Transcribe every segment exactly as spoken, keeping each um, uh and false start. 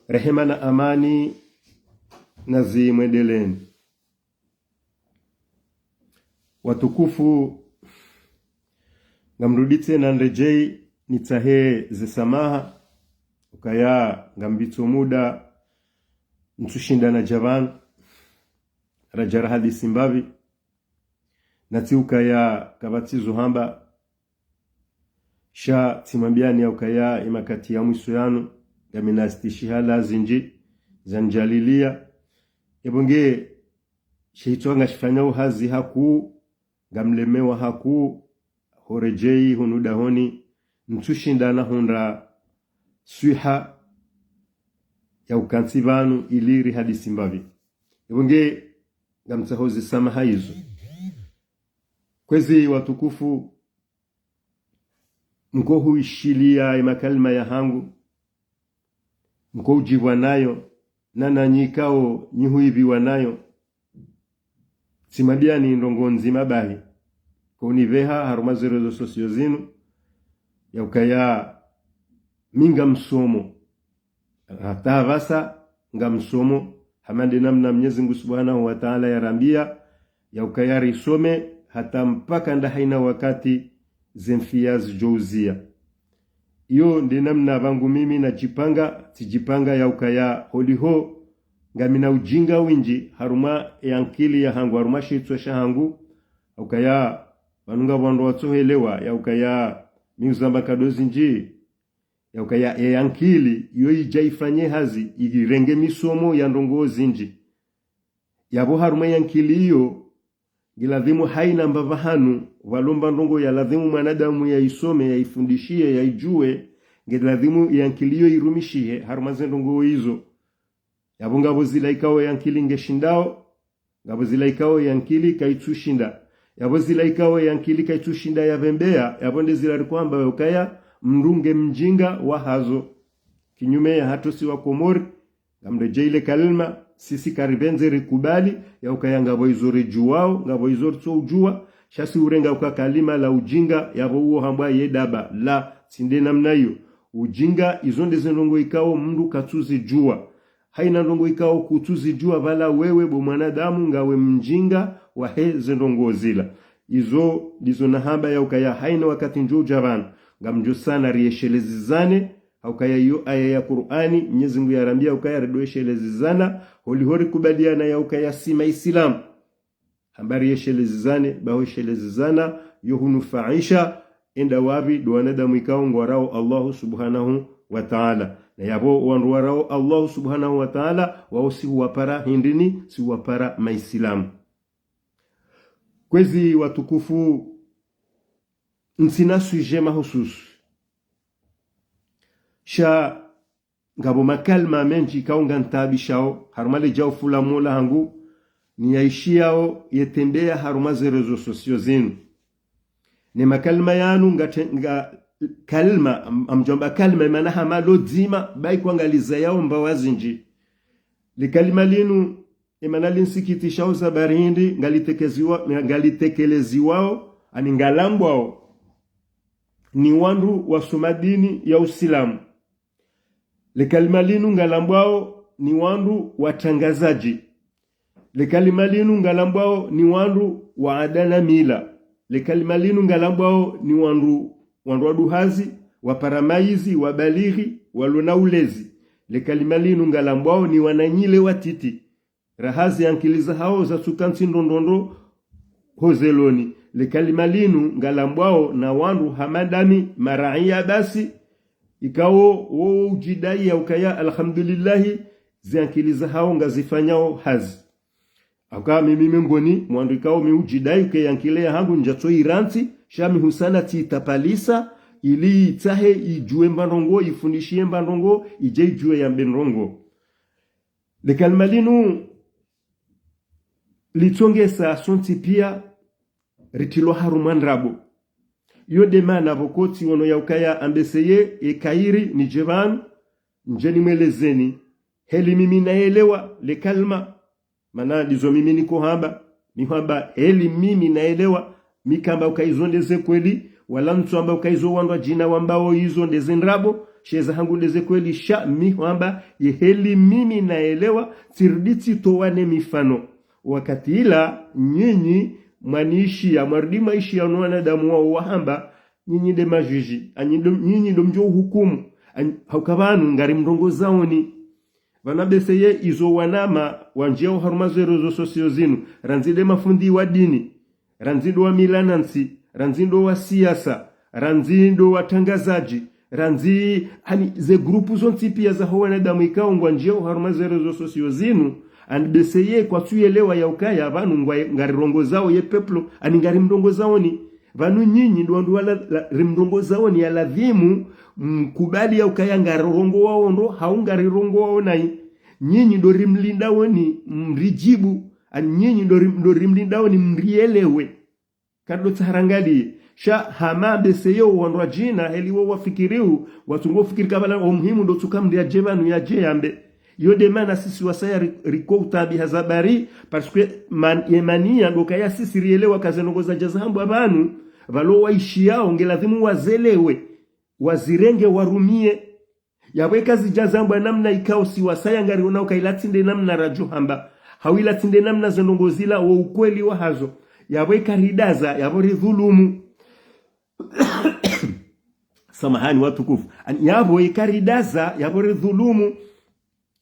Rehema na amani nazimwendeleeni. Watukufu, ngamrudi tsena nredjeyi nitsahe ze samaha, ukaya ngambitso muda ntsushinda nadja pvanu, radja rahadisi mbapvi, na tsi ukaya kapvatsi zo hamba, sha tsimwambiani ya ukaya ye makati ya mwiso yanu, ngamina zitishihali zindji zandjalilia. Ebo nge shehitswa ngashifanyao hazi hakuu, ngamlemewa hakuu, horedjeyi hunu dahoni, ntsushinda nahundra swiha ya ukantsi pvanu ili rihadisi mbapvi. Ebo nge ngamtsaho ze samaha izo. Kwezi watukufu, mko huishilia ye makalima yahangu, mko udjipvwa nayo, na nanyi ikao nyi huipviwa nayo. Tsimwambiani ndrongoo ndzima bahi, ko unipveha harumwa ze réseaux sociaux zinu, ya ukaya mi ngamsomo. Hata pvasa ngamsomo, hama nde namna Mnyezi Mngu Subhanahu wa Ta'ala yarambia, ya ukaya risome, hata mpaka nda haina wakati ze mfiya zidjo uzia. Iyo nde namna pvangu mimi nadjipanga, tsidjipanga ya ukaya holiho ngamina ujinga windji harumwa ye ankili yahangu, harumwa shitswa shahangu, ya ukaya pvanu ngapvo wandru watsohelewa, ya ukaya mi uzamba nkado zindji, ya ukaya ye ankili iyo idja ifanye hazi, irenge misomo ya ndrongoo zindji. Yapvo harumwa ye ankili iyo, ngiladhimu haina mbapvi hanu, pvalo mba ndrongoo ya ladhimu mwanadamu yaisome, yaifundishihe, yaidjuwe, ngiladhimu ye ankili iyo irumishihe harumwa ze ndrongoo izo. Yapvo ngapvo zila ikao ye ankili ngeshindao, ngapvo zila ikao ye ankili kaitsushinda. Yapvo zila ikao ye ankili kaitsushinda yapvembea, yapvo nde zila rikohamba ya ukaya mndru nge mjinga wahazo. Kinyume yahatru si wa Komori, ngamredjeyi le kalima, sisi karipvendze rikubali ya ukaya ngapvo izo ridjuwao, ngapvo izo ritso udjuwa, sha si urenga uka kalima la ujinga, yapvo uwo hambwa ye daba. La, tsi nde namna iyo. Ujinga, izo nde ze ndrongoo ikao mndru katsuzidjuwa. Haina ndrongoo ikao kutsuzidjuwa pvala wewe bo mwanadamu ngawe mjinga wahe ze ndrongoo zila. Izo ndizo nahamba ya ukaya haina wakati ndjo udja pvanu, ngamdjo sana rieshelezizane, ha ukaya iyo aya ya Kur'ani, Mnyezi Mngu yarambia ukaya ridoeshelezizana, holiho rikubaliana ya ukaya si Maislamu. Hamba rieshelezizane, ba hoeshelezizana, yo hunufaisha, enda wapvi, ndo wanadamu ikao ngwarao Allahu Subhanahu wa Ta'ala. Na yapvo wandru warao Allahu Subhanahu wa Ta'ala, wao si huwapara hindrini, si huwapara Maislamu. Kwezi watukufu, ntsina sujet mahususu. Sha ngapvo makalima mendji ikao nganitaabishao, harumwa le djaufu la mola hangu, niyaishiao yetembea harumwa ze réseaux sociaux zinu. Ne makalima yanu ngate-, nga kalima, am-, amdjwamba kalima imana hama lo dzima, bayi kwangaliza yao mbawa zindji. Le kalima linu, imana linsikitishao za barindi, ngalitekeziwa-, ngalitekeleziwao, ani ngalambwao, ni wandru wasoma dini ya Usilamu. Le kalima linu ngalambwao ni wandru watrangazadji. Le kalima linu ngalambwao ni wandru waadana mila. Le kalima linu ngalambwao ni wandru, wandru waduhazi, wapara maizi, wabalighi, walona ulezi. Le kalima linu ngalambwao ni wananyile watiti. Raha ze ankili zahao zatsuka ntsi ndrondrondro hozeloni. Le kalima linu ngalambwao na wandru hama ndami maraiya basi, ikao wo ujidai ya ukaya alhamdulillahi, ze ankili zahao ngazifanyao hazi. Aka mimi mengoni mwa wandru ikao mi ujidai uke ye ankili yahangu njatso irantsi, sha mi husana tsi itapalisa, ili itsahe ijuwe mba ndrongoo, ifundishiye mba ndrongoo, ije ijuwe yambe ndrongoo. Le kalima linu litsongesa sontsi pia ritrilwa harumwa ndrabo. Iyo nde mana pvoko tsi wono ya ukaya ambeseye ye kayiri nije pvanu, nje nimwelezeni. Heli mimi naelewa le kalima, mana ndizo mimi niko hamba, mi hamba heli mimi naelewa, mi kamba uka izo nde ze kweli, wala ntsu amba uka izo wandru wadjina wambao izo nde ze ndrabo, Sha eza hangu ndeze kweli, sha mi hwamba ye heli mimi naelewa, tsirudi tsitowa ne mifano. Wakati ila, nyinyi mwaniishiya, mwarudi mwaishiya no wanadamu wao wahamba, nyinyi nde majuji, anyi ndo, nyinyi ndo mdjo uhukumu, anyi, hauka pvanu ngari mrongozaoni. Pvanu bese ye izo wanama wandjiya oharumwa ze réseaux sociaux zinu, randzi nde mafundi wa dini, randzi ndo wa mila na ntsi, randzi ndo wa siasa, randzi ndo watrangazadji, randzi, ani ze grupu zontsi piya zaho wanadamu ikao ngwandjiya oharumwa ze réseaux sociaux zinu, ani bese ye kwatsu yelewa yaukaya pvanu ngwa, ngari rongozao ye peuple, ani ngari mrongozaoni. Pvanu nyinyi ndo wandru wala, la, rimrongozaoni ya ladhimu, mkubali yaukaya ngari rongowao ndro, hau ngari rongowao nayi. Nyinyi ndo rimlindaoni, mridjibu, ani nyinyi ndo rim-, ndo rimlindaoni, mrielewe. Kado tsaharangaliye. Sha hama bese yo wandru wadjina, heli wo wafikiriu, watsungo fikiri kabala o muhimu ndo tsuka mndru yadje pvanu yadje yambe. Yo nde mana sisi wasaya ri-, riko utabiha za bari, parce que man-, ye maniya ndo kaya sisi rielewa ka ze ndrongo zadja zahambwa pvanu, pvalo waishiyao nge ladhimu wazelewe, wazirenge warumiye. Yapvo eka zidja zambwa namna ikao si wasaya ngari onao ka ila tsi nde namna radjo hamba, hau ila tsi nde namna ze ndrongo zila wo ukweli wahazo. Yapvo eka ridaza, yapvo ridhulumu. Samahani watukufu. Ani, yapvo eka ridaza, yapvo ridhulumu.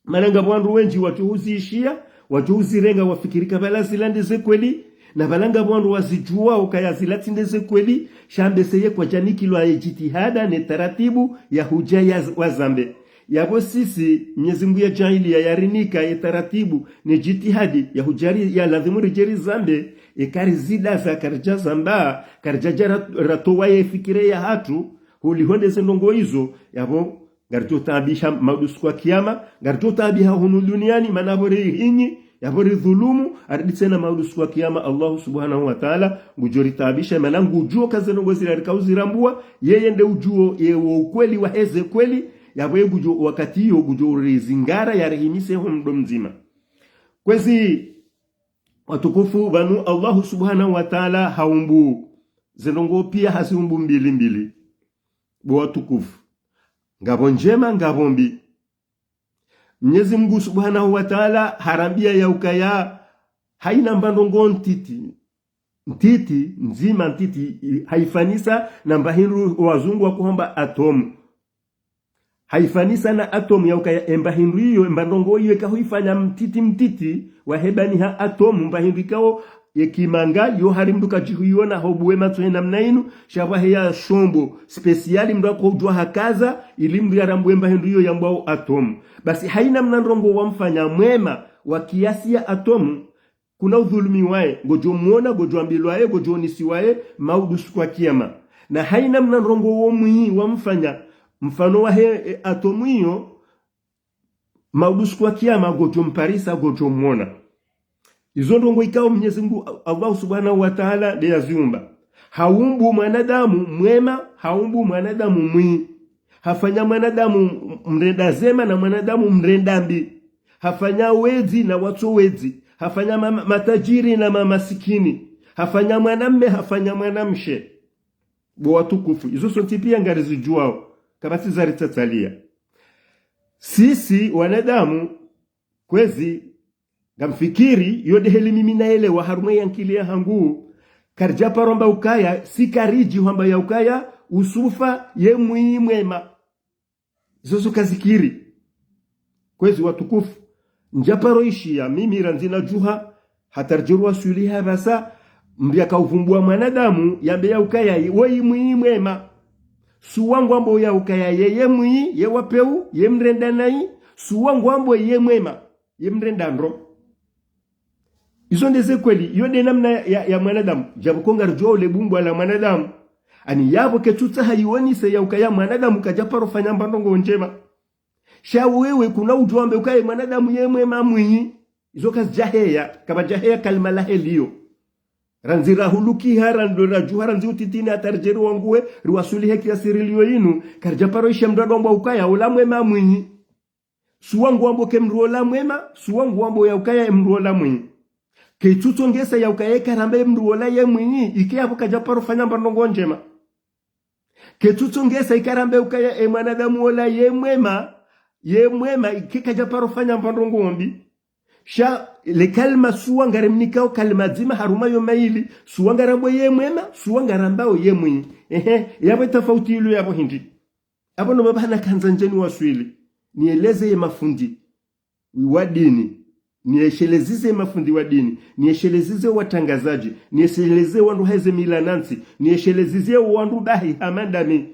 Mana ngapvo wandru wendji wadjo uziishiya, wadjo uzirenga wafikiri kabala zila nde ze kweli, na pvala ngapvo wandru wazidjuwa ukaya zila tsi nde ze kweli, sha mbese ye kwadjanikilwa ye djitihada ne taratibu ya hudja ya z-, wazambe. Yapvo sisi, Mnyezi Mngu yadjaaliya yarinika ye taratibu ne djitihadi ya hudja ri-, ya ladhimu ridje rizambe, eka rizidaza karidja zamba, karidjadja ra-, ratowa ye fikira yahatru, holiho nde ze ndrongo izo, yapvo ngaridjo taabisha maudu siku wa kiyama, ngaridjo taabiha hunu duniani, mana yapvo rihinyi, yapvo ridhulumu, aridi tsena maudu siku wa kiyama, Allahu subhanahu wa taala, ngudjo ritaabisha, mana ngudjuo ka ze ndrongo zila rikao uzirambua, yeye nde udjuo, ye wo ukweli wahe ze kweli, yapvo ye ngudjo wakati iyo, ngudjo urizingara, yarihimise ho mdo mdzima. Kwezi, watukufu, pvanu Allahu subhanahu wa taala haumbu, ze ndrongo piya haziumbu mbili mbili. Bo watukufu, ngapvo ndjema, ngapvo mbi. Mnyezi Mngu subhanahu wa taala harambiya yaukaya haina mba ndrongo ntiti, ntiti, ndzima ntiti, i-, haifanisa na mba hindru wazungu wakohamba atomu. Haifanisa na atomu yaukaya emba hindru iyo, emba ndrongo iyo eka huifanya mtiti mtiti, wahebani ha atomu, mba hindru ikao ye kimanga, yo hari mndru kadjihuiona ho buwe matso he namna inu, sha pvahe ya shombo spécial mndru ako udjuwa hakaza, ili mndru yarambue mba hindru iyo yambwao atomu. Basi haina mna ndrongo wamfanya mwema wa kiasi ya atomu, kuna udhulumiwaye, ngodjo mwona, ngodjo ambilwaye, ngodjo onisiwaye, maudu siku wa kiyama. Na haina mna ndrongo wo mwi wamfanya, mfano wahe, e, atomu iyo, maudu siku wa kiyama, ngodjo mparisa, ngodjo mwona. Izo ndrongo ikao Mnyezi Mngu, Allahu subhanahu wa taala, nde yaziumba. Haumbu mwanadamu mwema, haumbu mwanadamu mwi. Hafanya mwanadamu mrenda zema na mwanadamu mrenda mbi. Hafanya wedzi na watso wedzi. Hafanya ma-, matajiri na mamasikini. Hafanya mwanamme, hafanya mwanamshe. Bo watukufu, izo sontsi piya ngarizidjuwao, kapvatsi zaritsatsalia. Sisi wanadamu, kwezi, ngamfikiri, yo nde heli mimi naelewa harumwa ye ankili yahangu, karidja paro amba ukaya, si karidji hwamba yaukaya, Usufa ye mwi mwema. Izo zo kazikiri. Kwezi watukufu, ndja paro ishiya, mimi randzi nadjuha, hata ridje ruwaswili hapvasa, mndru yaka uvumbua mwanadamu, yambe yaukaya, woyi mwi mwema. Suwa ngwambo yaukaya, yeye mwi, ye wa peu, ye mrenda nayi, suwa ngwambo ye mwema, ye mrenda ndro. Izo nde ze kweli, iyo nde namna ya, ya, ya mwanadamu. Djapvo ko ngaridjuwa ule bumbwa la mwanadamu. Ani yapvo ketsutsaha yionise yaukaya mwanadamu kadja paro fanya mba ndrongo ndjema. Sha wewe kuna udjuwa ambe ukaya mwanadamu ye mwema mwinyi. Izo kazidjaheya, kapvadjaheya kalima lahe liyo. Randzi rahulukiha, randzi radjuha, randzi utitini hata ridje riwanguhe, riwaswili he kiasi riliyo inu, karidja paro ishiya mndru ado amba ukaya ola mwema mwinyi. Suwa ngwambo ke mndru ola mwema, suwa ngwambo yaukaya ye mndru ola mwinyi. Ketsutsongesa yaukaya eka ramba ye mndru ola ye mwinyi, ike yapvo kadja paro fanya mba ndrongo ndjema. Ketsutsongesa ikarambe ukaya e mwanadamu ola ye mwema, ye mwema, ike kadja paro fanya mba ndrongo mbi. Sha le kalima suwa ngarimnikao kalima dzima harumwa yo mayili, suwa ngarambao ye mwema, suwa ngarambao ye mwi. Ehe, yapvo tafauti ilo yapvo hindri. Apvo no baba hana kandza ndjeni waswili. Nieleze ye mafundi wa dini. Nieshelezeze mafundi wa dini. Nieshelezeze watrangazadji. Nieshelezeze wandru heze mila na ntsi. Nieshelezeze wandru bahi hama ndami.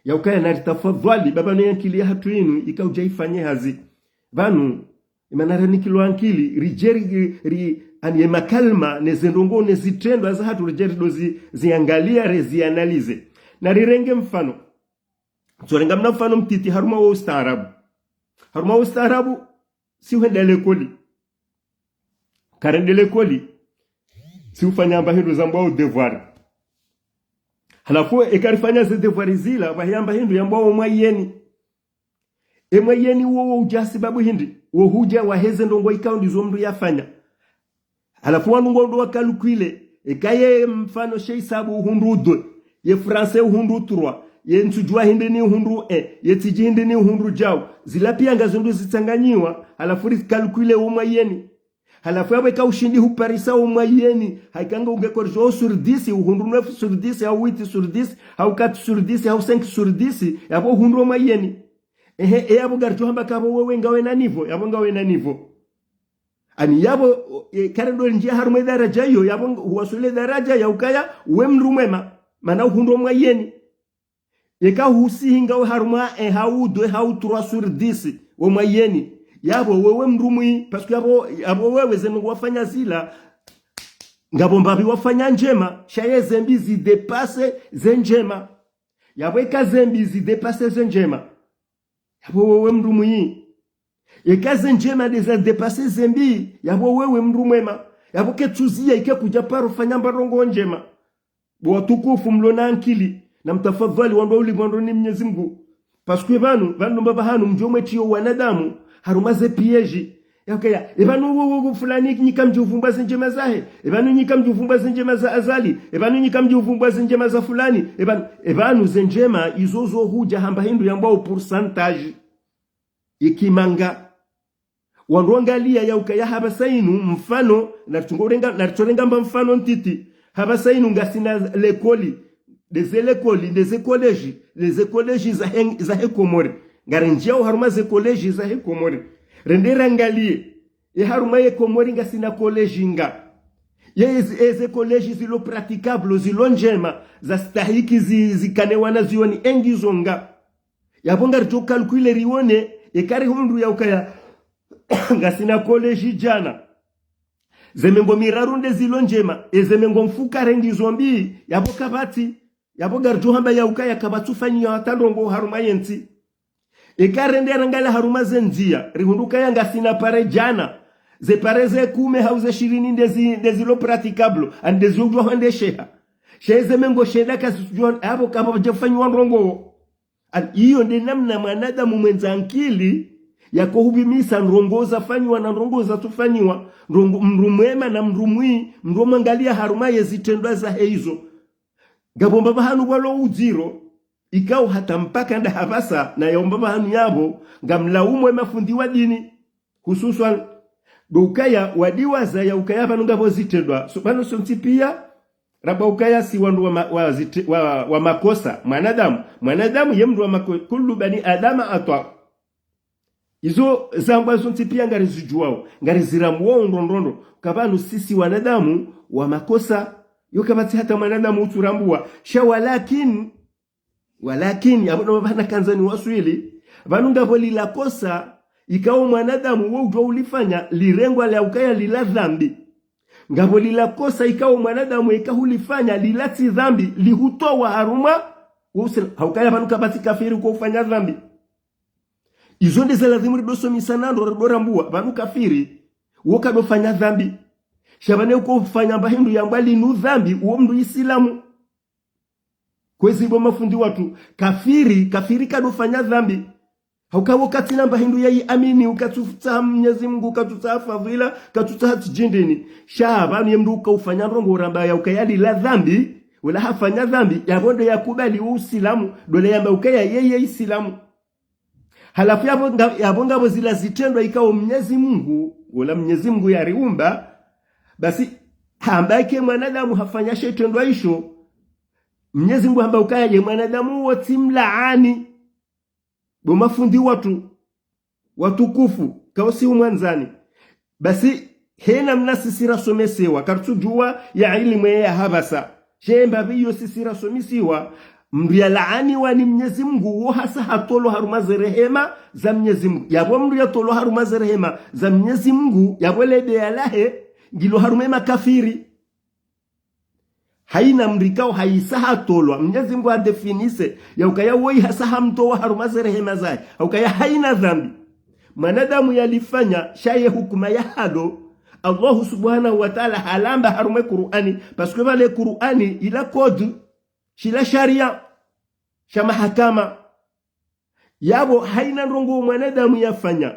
Ya ukaya nari tafadhwali, baba no ye ankili yahatru inu, ika udja ifanye hazi. Pvanu, imana ranikilwa ankili, ridje ri, ri, ani ye makalima, ne ze ndrongo, ne zitrendwa zahatru, ridje rido zi, ziangalia, re zianalize. Nari renge mfano. Tsorenga mna mfano mtiti harumwa wo ustaarabu. Harumwa wo ustaarabu, si uhenda lekoli. Karende lekoli, si ufanya amba hindru zambwao devoir. Halafu, eka rifanya ze devoir zila, pvahi amba hindru yambwao mwayeni. E mwayeni wo, wo udja sibabu hindri, wo hudja waheze ndrongo ikao ndizo mndru yafanya. Halafu wandru ngwandao wa calculer, eka ye mfano she hisabu uhundru deux, ye français uhundru trois, ye ntsudjua hindri ni uhundru un, ye tsidji hindri ni uhundru djau. Zila pia ngazo ndo zitsanganyiwa, halafu ri calculer wo mwayeni. Halafu yapvo eka ushindi huparisa wo mwayeni, haika nga unge corriger sur dix, uhundru neuf sur dix, hau huit sur dix, hau quatre sur dix, hau cinq sur dix, yapvo uhundru wo mwayeni. Ehe, e yapvo ngaridjo hamba kapvo wewe ngawe na niveau, yapvo ngawe na niveau. Ani yapvo, o, e, karendo ndjia harumwa e daraja iyo, yapvo ng-, huwaswili e daraja ya ukaya, we mndru mwema, mana uhundru wo mwayeni. Eka husihi ngawe harumwa un, hau deux, hau trois sur dix, wo mwayeni. Yapvo wewe mndru mwi, parce que yapvo, yapvo wewe ze ndrongo wafanya zila, ngapvo mbapvi wafanya ndjema, sha ye ze mbi zi dépasser ze ndjema. Yapvo eka ze mbi zi dépasser ze ndjema, yapvo wewe mndru mwi. Eka ze ndjema nde za dépasser ze mbi, yapvo wewe mndru mwema. Yapvo ketsuziya ike kudja paro fanya mba ndrongo ndjema. Bo watukufu mlo na ankili, na mtafadhwali wandru wa ulimwengu ni Mnyezi Mngu. Parce que pvanu, pvanu ndo mbapvi hanu mdjo mwetriyo wanadamu, harumwa ze piège. Ya ukaya, e pvanu wo, wo, wo fulani nyi kamdji uvumbwa ze ndjema zahe, e pvanu nyi kamdji uvumbwa ze ndjema za Azali, e pvanu nyi kamdji uvumbwa ze ndjema za fulani, e pvanu, e pvanu ze ndjema izo zo hudja hamba hindru yambwao pourcentage. Ikimanga. Wandru wangalia ya ukaya hapvasa inu, mfano, naritsungo renga, naritsorenga mba mfano ntiti. Hapvasa inu ngasina lekoli, nde ze lekoli, nde ze collège, nde ze collège za he, za he Komori. Ngarendjiao harumwa ze collège za he Komori. Rende rangalie, e harumwa ye Komori ngasina collège nga. Ye eze, eze collège zilo praticable, zilo ndjema, za stahiki zi, zikane wanazioni engi zo nga. Yapvo ngaridjo calculer rione, eka rihundru ya ukaya, ngasina collège djana. Ze mengo miraru nde zilo ndjema, eze mengo mfukare ngizo mbi, yapvo kapvatsi, yapvo ngaridjo hamba ya ukaya kapvatsu fanyiwa hata ndrongo harumwa ye ntsi. Eka rende rangalia harumwa ze ndzia, rihundru ukaya ngasina pare djana, ze pare ze kume hau ze shirini nde zi, nde zilo praticable, ani nde zio udjua hwendesheha. Sha eze mengo shenda kazitsudjua, yapvo kapvadja fanyiwa ndrongo. Ani iyo nde namna mwanadamu mwendza ankili, yako hupvimisa ndrongo zafanyiwa na ndrongo zatsufanyiwa, ndrongo mndru mwema na mndru mwi, mndru mwangalia harumwa ye zitrendwa zahe izo. Ngapvo mbapvi hanu pvwalo udziro, ikao hata mpaka nda hapvasa, na yao mbapvi hanu yapvo, ngamlaumwo e mafundi wa dini. Hususwan, ndo ukaya wadiwaza ya ukaya pvanu ngapvo zitrendwa. So, pvanu sontsi pia, ramba ukaya si wandru wa ma, wa zite, wa, wa makosa, mwanadamu. Mwanadamu ye mndru wa mako, kullu bani Adama khata. Izo zambwa zontsi pia ngarizidjuao, ngarizirambuao ndrondrondro. Ka pvanu sisi wanadamu wa makosa, yo kapvatsi hata mwanadamu utsurambua. Sha walakin, walakin, yapvo ndo pvahanu kandza niwaswili, pvanu ngapvo lila kosa, ikao mwanadamu wo udjua ulifanya, lirengwa la ukaya lila dhambi. Ngapvo lila kosa, ikao mwanadamu eka hulifanya, lila tsi dhambi, lihutowa harumwa, wo usila, ha ukaya pvanu kapvatsi kafiri uko ufanya dhambi. Izo nde za lazimu rido somesa na ndo rido rambua, pvanu kafiri, wo kado fanya dhambi. Sha pvanu uko ufanya mba hindru yambwa linu dhambi, uwo mndru Isilamu. Kwezi bo mafundi watru, kafiri, kafiri kado fanya dhambi. Hauka wo katsina mba hindru yayi amini, ukatsutsaha Mnyezi Mngu, ukatsutsaha fadhila, ukatsutsaha tsi djindini. Sha pvanu ye mndru uka ufanya ndrongo uramba ya ukaya lila dhambi, Ula hafanya dhambi, yapvo ndo yakubali wo Usilamu, ndo le yamba ukaya yeye Isilamu. Halafu yapvo nga-, yapvo ngapvo zila zitrendwa ikao Mnyezi Mungu, ula Mnyezi Mungu yariumba, basi hamba ike mwanadamu hafanya she itrendwa isho, Mnyezi Mungu hamba ukaya ye mwanadamu wo tsimlaani. Bo mafundi watru, watukufu, kausi umwandzani. Basi, he namna sisi rasomesewa, karitsudjuwa ya ilimu ye ya hapvasa. She mbapvi iyo sisi rasomesiwa, mndru yalaaniwa ni Mnyezi Mungu, wo hasa hatolwa harumwa ze rehema za Mnyezi Mungu. Yapvo mndru yatolwa harumwa ze rehema za Mnyezi Mungu, yapvo le beya lahe, ngilo harumwa ye makafiri. Haina mndru ikao haisa hatolwa, Mnyezi Mungu hadéfinisse, ya ukaya woyi hasa hamtowa harumwa ze rehema zahe, ha ukaya haina dhambi mwanadamu yalifanya, sha ye hukuma yahalo, Allahu subhanahu wa ta'ala halamba harumwa ye Kur'ani, parce que pvale Kur'ani ila code, shila sharia, sha mahakama. Yapvo haina ndrongoo mwanadamu yafanya,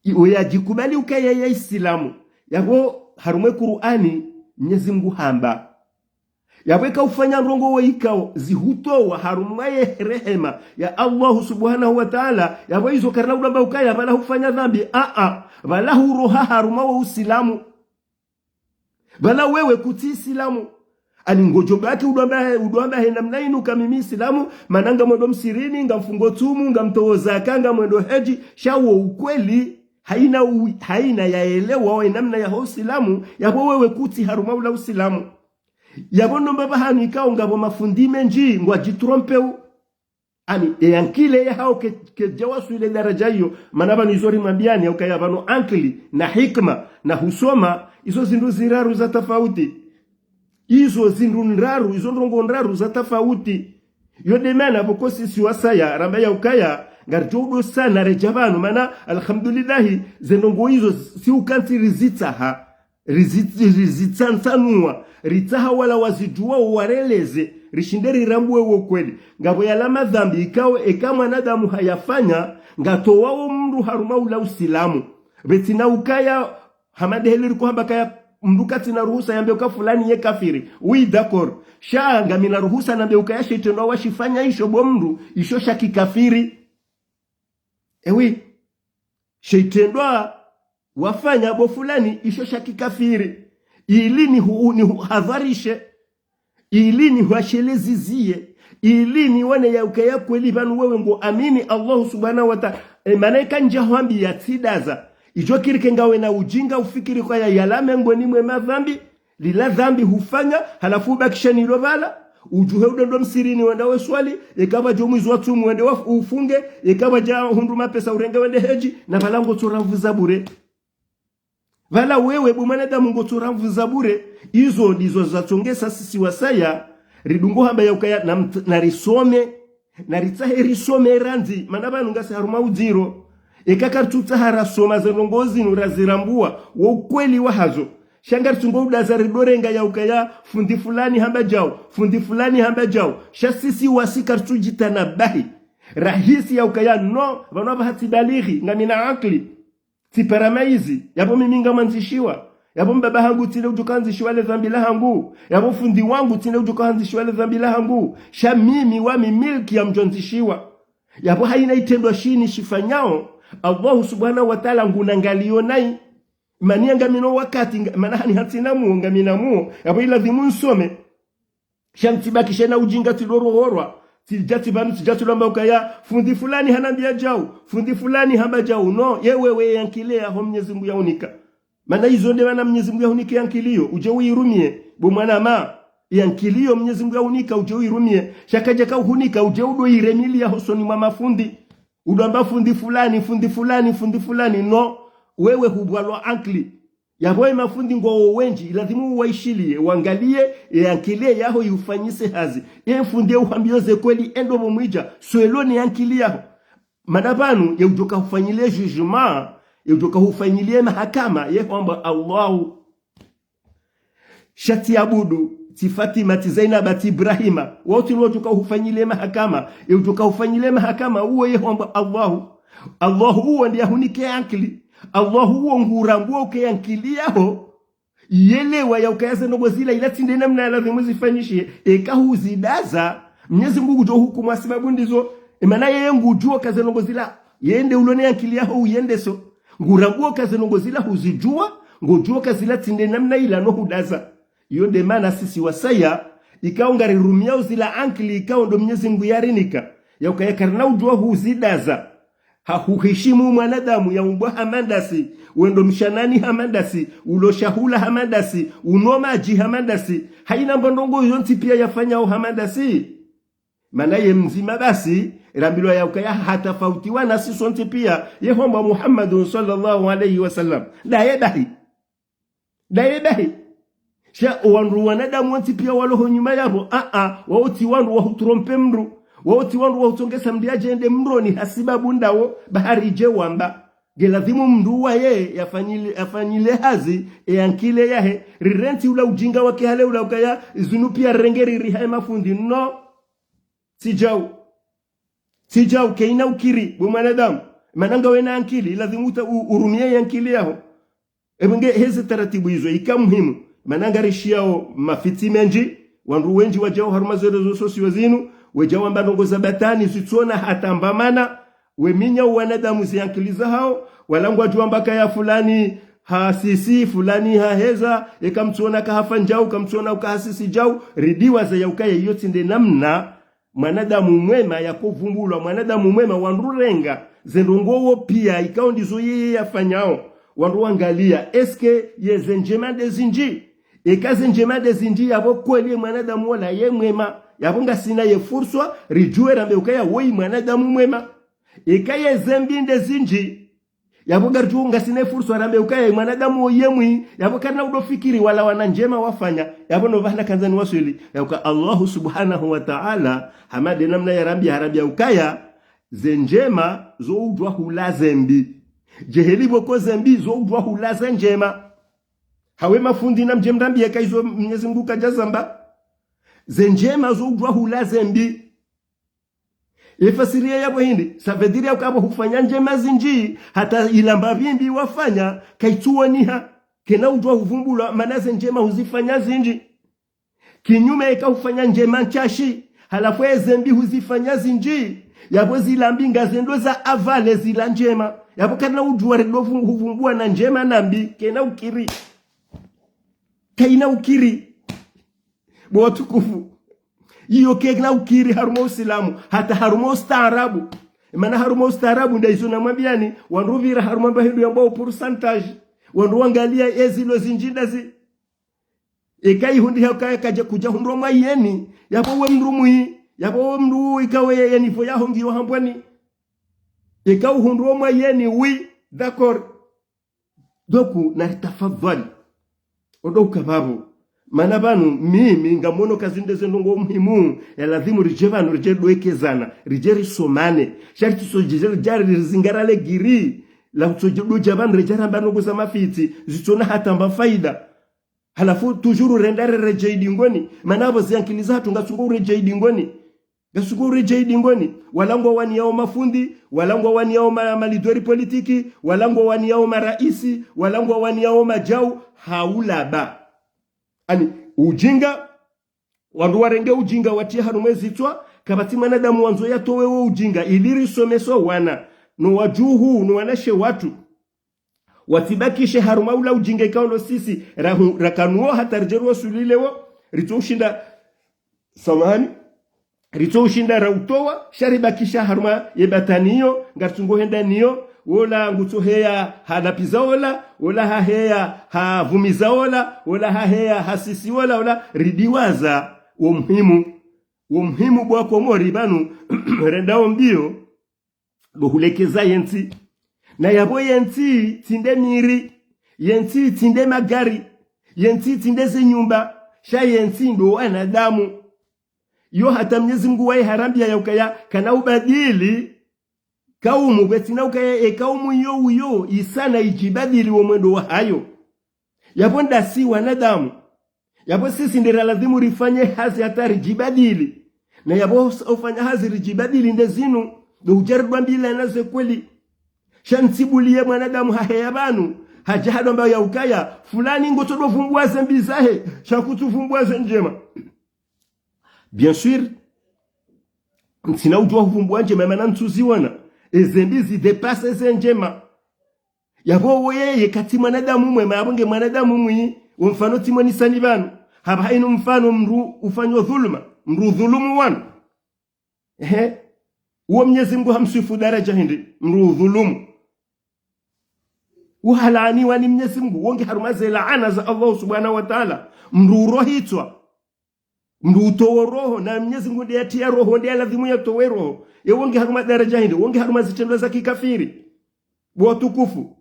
i-, uyadjikubali ukaya ye Isilamu. Yapvo harumwa ye Kur'ani, Mnyezi Mungu hamba. Yapvo eka ufanya ndrongoo ikao zihutowa harumwa ye rehema ya Allahu subhanahu wa ta'ala, yapvo izo karina udjo amba ukaya pvala hufanya dhambi, a-a, pvala huroha harumwa wo Usilamu. Pvala wewe kutsi Isilamu. Ani ngodjo baki udjo amba, udjo amba he namna inu ka mimi Isilamu, mana ngamwendo msirini, ngamfungo tsumu, ngamtowo zaka, ngamwendo hedji, sha wo ukweli, haina u-, haina yaelewa we namna yaho Usilamu, yapvo wewe kutsi harumwa ula Usilamu. Yapvo ndo mbapvi hanu ikao ngapvo mafundi mendji, ngwadjitrompeu. Ani, ye ankili yahawo ke, kedjawaswili daraja iyo, mana pvanu izo rimwambiyani, ya ukaya pvanu ankili, na hikima, na husoma, izo zindru ziraru za tafauti. Izo zindru ndraru, izo ndrongoo ndraru za tafauti. Yo nde mana pvoko sisi wasaya, ramba ya ukaya, ngaridjo udo sana redja pvanu, mana, alhamdulillahi, ze ndrongoo izo si ukantsi rizitsaha. Rizi-, rizitsantsanua, ritsaha wala wazidjuwa wareleze, rishinde rirambuwe wo kweli. Ngapvo yala madhambi ikao eka mwanadamu hayafanya, ngatowawo mndru harumwa ula Usilamu. Pvatsina ukaya, hama nde heli riko hamba kaya mndru katsina ruhusa yambe uka fulani ye kafiri. Oui, d'accord. Sha ngamina ruhusa nambe ukaya she itrendwa washifanya isho bo mndru, isho sha kikafiri. Ewi, she itrendwa wafanya bo fulani isho sha kikafiri. Ili nihu-, nihuhadharishe. Ili nihuasheleze ziye. Ili niwone ya ukaya kweli pvanu wewe ngo amini Allahu subhanahu wa ta'ala. E, mana ika ndja hwambiya tsidaza. Idjo kiri ke ngawe na ujinga ufikiri ukaya yala mengoni mwe madhambi. Lila dhambi hufanya, halafu ubakishe nilo pvala, udjuhe udo ndo msirini wende we swali, eka pvwadja omwezi wa tsumu wende wa ufunge, eka pvwadja hundru mapesa urenge wende hedji, na pvala ngotso ramvuza bure. Pvala wewe bo mwanadamu ngotso ramvuza bure, izo ndizo zatsongesa sisi wasaya, ridungo hamba ya ukaya na mt-, na risome, na ritsahe risome randzi, mana pvanu ngasi harumwa udziro. Eka karitsutsaha rasoma ze ndrongoo zinu razirambuwa, wo ukweli wahazo. Sha ngaritsungo udaza ridorenga ya ukaya fundi fulani hamba djau, fundi fulani hamba djau. Sha sisi wasi karitsudjitanabahi. Rahisi ya ukaya no, pvanu apvaha tsibalighi, ngamina ankili. Tsipara maizi, yapvo mimi ngamwandzishiwa. Yapvo mbaba hangu tsina udjo ka handzishiwa le dhambi lahangu. Yapvo fundi wangu tsina udjo ka handzishiwa le dhambi lahangu. Sha mimi wami milki ya mdjo andzishiwa. Yapvo haina itrendwa shini shifanyao, Allahu subhanahu wa ta'ala nguna angaliyo nayi. Mana ngamino wakati nga-, mana hani hantsina muo, ngamina muo. Yapvo ilazimu nsome. Sha ntsibakishe na ujinga tsidorohorwa. Tsidja tsi pvanu, tsidja tsi lwamba ukaya, fundi fulani hanambiya djau, fundi fulani hamba djau. No, ye wewe ye ankili yaho Mnyezi Mungu yahunika. Mana izo nde mana Mnyezi Mungu yahunika ye ankili iyo, udje uyirumiye, bo mwanama. Ye ankili iyo Mnyezi Mungu yahunika, udje uyirumiye. Sha kadjaka uhunika, udje udo iremiliya hosoni mwa mafundi. Udo amba fundi fulani, fundi fulani, fundi fulani. No, wewe hubwalwa ankili. Yapvo ye mafundi ngwawo wendji, ilazimu uwaishiliye, wangaliye, ye ankili yaho yihufanyise hazi. Ye mfundi ye uhambiyo ze kweli, endo pvo mwidja, swelo ne ankili yaho. Mana pvanu, ye udjo ka hufanyiliye jugement, ye udjo ka hufanyiliye mahakama, ye hwamba Allahu. Sha tsi Abudu, tsi Fatima, tsi Zainaba, tsi Ibrahima. Wo tsi ndo udjo ka hufanyiliye mahakama, ye udjo ka hufanyiliye mahakama, uwo ye hwamba Allahu. Allahu uwo nde yahunike ankili. Allahu uwo ngurambuwa uke ye ankili yaho Yelewa ya ukaya ze ndrongo zila ila tsi nde namna ya lazimu zifanyishihe, eka huzidaza, Mnyezi Mungu ngudjo hukumu ha sibabu ndizo, emana yeye ngudjuo ka ze ndrongo zila, yeye nde ulo ne ankili yaho uyendeso, ngurambuo ka ze ndrongo zila huzidjua, ngodjuo ka zila tsi nde namna ila no hudaza. Iyo nde mana sisi wasaya, ikao ngarirumiao zila ankili ikao ndo Mnyezi Mungu yarinika, ya ukaya karina udjua huzidaza. Ha huhishimu mwanadamu yaumbwa hama ndasi, wendo mshanani hama ndasi, ulo shahula hama ndasi, uno madji hama ndasi, haina mbo ndrongo yontsi pia yafanyao hama ndasi. Mana ye mdzima basi, rambilwa ya ukaya hatafautiwa nasi sontsi pia, ye hwambwa Muhammadun swallallahu alayhi wa sallam. Ndaye bahi. Ndaye bahi. Sha owandru wanadamu wontsi pia walo ho nyuma yapvo, a, a, wao tsi wandru wa hutrompe mndru. Wao tsi wandru wa hutsongesa mndru yadje yende mndroni ha sibabu ndawo, ba haridje wamba. Nge lazimu mndru waye yafanyile, yafanyile hazi, e ankili yahe, rirentsi ula ujinga wake hale ula ukaya, zinu pia renge riri haye mafundi, no. Tsi djau. Tsi djau, kaina ukiri, bo mwanadamu. Mana ngawe na ankili, lazimu uta-, u-, urumie ye ankili yaho. Ebe nge heze taratibu izo, ika muhimu. Mana ngarishiao mafitsi mendji, wandru wendji wadjao harumwa ze réseaux sociaux zinu, wedja wamba ndrongo za batwili, zitsona hata mbamana, weminya wanadamu ze ankili zahao, wala ngwadjo wamba kaya fulani hasisi, fulani haheza, eka mtsona kahafanya djau, kamtsona uka hasisi djau, ridiwaza ya ukaya iyo tsi nde namna mwanadamu mwema yakovumbulwa, mwanadamu mwema wandru renga, ze ndrongo wo pia, ikao ndizo yeye yafanyao. Wandru wangalia, est-ce que ye ze ndjema nde zindji? Eka ze ndjema nde zindji, yapvo kweli ye mwanadamu wola ye mwema, yapvo ngasina ye furswa, ridjuwe rambe ukaya woyi mwanadamu mwema. Eka ye ze mbi nde zindji, yapvo ngaridjo ngasina ye furswa rambe ukaya ye mwanadamu woyi ye mwi, yapvo karina udo fikiri wala wana ndjema wafanya, yapvo no pvahana kandzani waswili, ya uka Allahu subhanahu wa ta'ala, hama nde namna yarambia, harambia ukaya, ze ndjema zo udjua hula ze mbi. Djeheli pvoko ze mbi zo udjua hula ze ndjema. Hawe mafundi namdje mrambie ka izo Mnyezi Mungu kadja zamba. Ze ndjema zo udjua hula ze mbi. Efasiria yapvo hindri, ça veut dire ya uka pvo hufanya ndjema zindji, hata ila mbapvi mbi wafanya, kaitsuwoniha, kena udjua huvumbulwa, mana ze ndjema huzifanya zindji. Kinyume eka hufanya ndjema ntsashi, halafu eze mbi huzifanya zindji, yapvo zila mbi ngazendo za avale zila ndjema. Yapvo karina udjua redo vu-, huvumbua na ndjema na mbi, kena ukiri. Kaina ukiri. Bo watukufu. Iyo kena ukiri harumwa Usilamu, hata harumwa ustaarabu. Mana harumwa ustaarabu nda izo namwambiani, wandru pvira harumwa mba hindru yambwao pourcentage. Wandru wangalia ezilo zindji ndazi. Eka ihundri haka kadja kudja hundrwa mwayeni, yapvo we mndru mwi, yapvo we mndru ikawe ye, ye niveau yaho ngiyo hambwani. Eka uhundrwa mwayeni, oui, d'accord. Donc, naritafadhwali. Odo uka pvapvo. Mana pvanu, mimi, ngamono ka zinde ze ndrongo muhimu, ya lazimu ridje pvanu, ridje doekezana, ridje risomane. Sha ritsodje, ridje rizingara le giri, la kutsodje dodja pvanu, ridje ramba ndrongo za mafitsi, zitsona hata mba faida. Halafu toujours renda reredjei dingoni. Mana apvo ze ankili zahatru ngasungo uredjei dingoni. Ngasungo uredjei dingoni. Wala ngwawaniyao mafundi, wala ngwawaniyao ma, ma leader politiki, wala ngwawaniyao maraisi, wala ngwawaniyao madjau, haulaba. Ani, ujinga, wandru warenge ujinga watie harumwa ezitswa, kapvatsi mwanadamu wandzo yatowe wo ujinga, ili risomese wana, no wadjuhu, no wanashe watru. Watsibakishe harumwa ula ujinga ikao ndo sisi, rahu-, rakanuo hata ridje ruwasulile wo, ritso ushinda, samahani, ritso ushinda rautowa, sha ribakisha harumwa ye batwili iyo, ngaritsungo henda niyo, wola ngutso heya halapiza wola, wola haheya havumiza wola, wola haheya hasisi wola, wola ridiwaza wo muhimu. Wo muhimu bo wakomori pvanu, rendao mbio, ndo hulekeza yentsi. Na yapvo yentsi tsi nde miri, yentsi tsi nde magari, yentsi tsi nde ze nyumba, sha yentsi ndo wanadamu. Yo hata Mnyezi Mungu waye harambia ya ukaya kana ubadili kaumu, pvwatsina ukaya e kaumu iyo uyo isana idjibadili wo mwendo wahayo. Yapvo ndasi wanadamu. Yapvo sisi nde ra lazimu rifanye hazi hata ridjibadili. Na yapvo us-, ufanya hazi ridjibadili nde zinu, ndo udja ridwambilana ze kweli. Sha ntsibuliye mwanadamu haheya pvanu, Hadja hadjwamba ya ukaya, fulani ngotsodo vumbua ze mbi zahe, sha kutsu vumbua ze ndjema. Bien sûr, ntsina udjuwa huvumbua ndjema, mana ntsuziona. Eze mbi zi dépasse eze ndjema. Yapvo wo yeye katsi mwanadamu mwema, yapvo nge mwanadamu mwi, wo mfano tsi mwenisa ni pvanu. Hapvaha inu mfano mndru ufanyo dhuluma, mndru udhulumu wanu. Ehe. Uwo Mnyezi Mngu hamswifu daraja hindri, mndru udhulumu. Uhalaaniwa ni Mnyezi Mngu, wo nge harumwa ze laana za Allah subhanahu wa ta'ala, mndru urohitswa. Mndru utowo roho, na Mnyezi Mngu nde yatiya roho, nde yaladhimu yatowe roho. Ye wo nge harumwa daraja hindri, wo nge harumwa zitrendwa za kikafiri. Bo watukufu.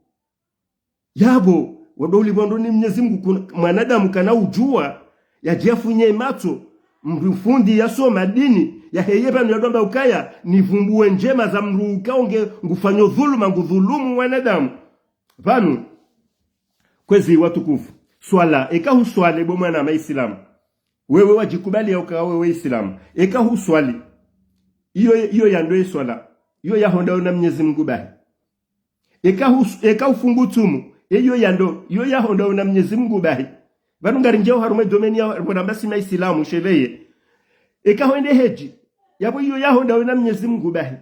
Yapvo, wado ulipvwa ndo ni Mnyezi Mngu kuna, mwanadamu kana udjuwa, yadje yafunye matso, mndru fundi yasoma dini, yaheye pvanu yadjwamba ukaya, nivumbuwe ndjema za mndru ukao nge ngufanyo dhuluma, ngudhulumu wanadamu. Pvanu, kwezi watukufu, swala, eka huswali bo mwanama Isilamu. Wewe wadjikubali ya ukaya wewe Isilamu. Eka huswali. Iyo, iyo ya ndo ye swala. Iyo yahondra una Mnyezi Mngu bahi. Eka hus-, eka hufungu tsumu. Iyo ya ndo, iyo yahondra una Mnyezi Mngu bahi. Pvanu ngarindjiao harumwa ye domaine ya, mwanamba si ma Isilamu, sheleye. Eka hwende hedji. Yapvo iyo yahondra una Mnyezi Mngu bahi.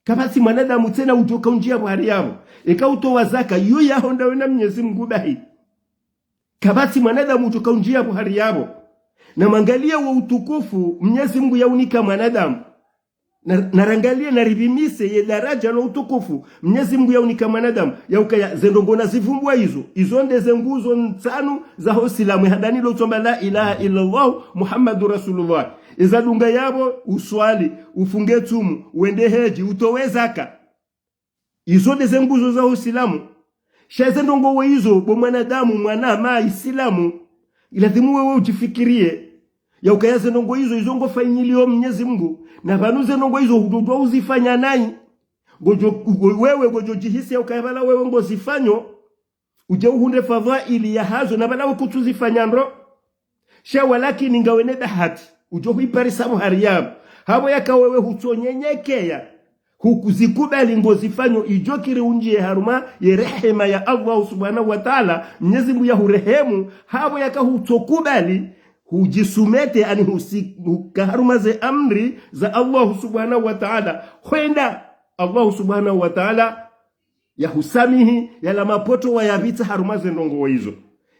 Kapvatsi mwanadamu tsena udjo kaundjia buhari yapvo. Eka utowa zaka, iyo yahondra una Mnyezi Mngu bahi. Kapvatsi mwanadamu udjo kaundjia buhari yapvo. Na mwangalie wo utukufu Mnyezi Mngu yaunika mwanadamu. Na, na rangalie na ripvimise ye daraja no utukufu Mnyezi Mngu yaunika mwanadamu. Ya ukaya ze ndrongoo nazivumbua izo. Izo nde ze nguzo ntsanu za ho Isilamu. Handani lo tsamba la ilaha illallah Muhammadu Rasulullah. Eza dunga yapvo, uswali, ufunge tsumu, wende hedji, utowe zaka. Izo nde ze nguzo za Usilamu. Sha ze ndrongoo izo, bo mwanadamu, mwanama Isilamu, ilazimu wewe udjifikirie. Ya ukaya ze ndrongoo izo, izo ngofanyilio Mnyezi Mngu. Na pvanu ze ndrongoo izo, hudjodjuwa uzifanya nayi. Ngodjo, wewe ngodjo djihisi ya ukaya pvala wewe ngozifanyo. Udje uhundre fadhwaili yahazo na pvala we kutsuzifanya ndro. Sha walakini ngawe ne bahati. Udjo huiparisa buhari yapvo. Hapvo yaka wewe hutsonyenyekeya. Hukuzikubali ngozifanyo idjo kiri undjie harumwa ye rehema ya Allah subhanahu wa ta'ala. Mnyezi Mngu yahurehemu. Hapvo yaka hutsokubali. Hudjisumete ani husi-, huka harumwa ze amri za Allah subhanahu wa ta'ala. Hwenda Allah subhanahu wa ta'ala yahusamihi, yala mapoto wayapvitsa harumwa ze ndrongoo izo.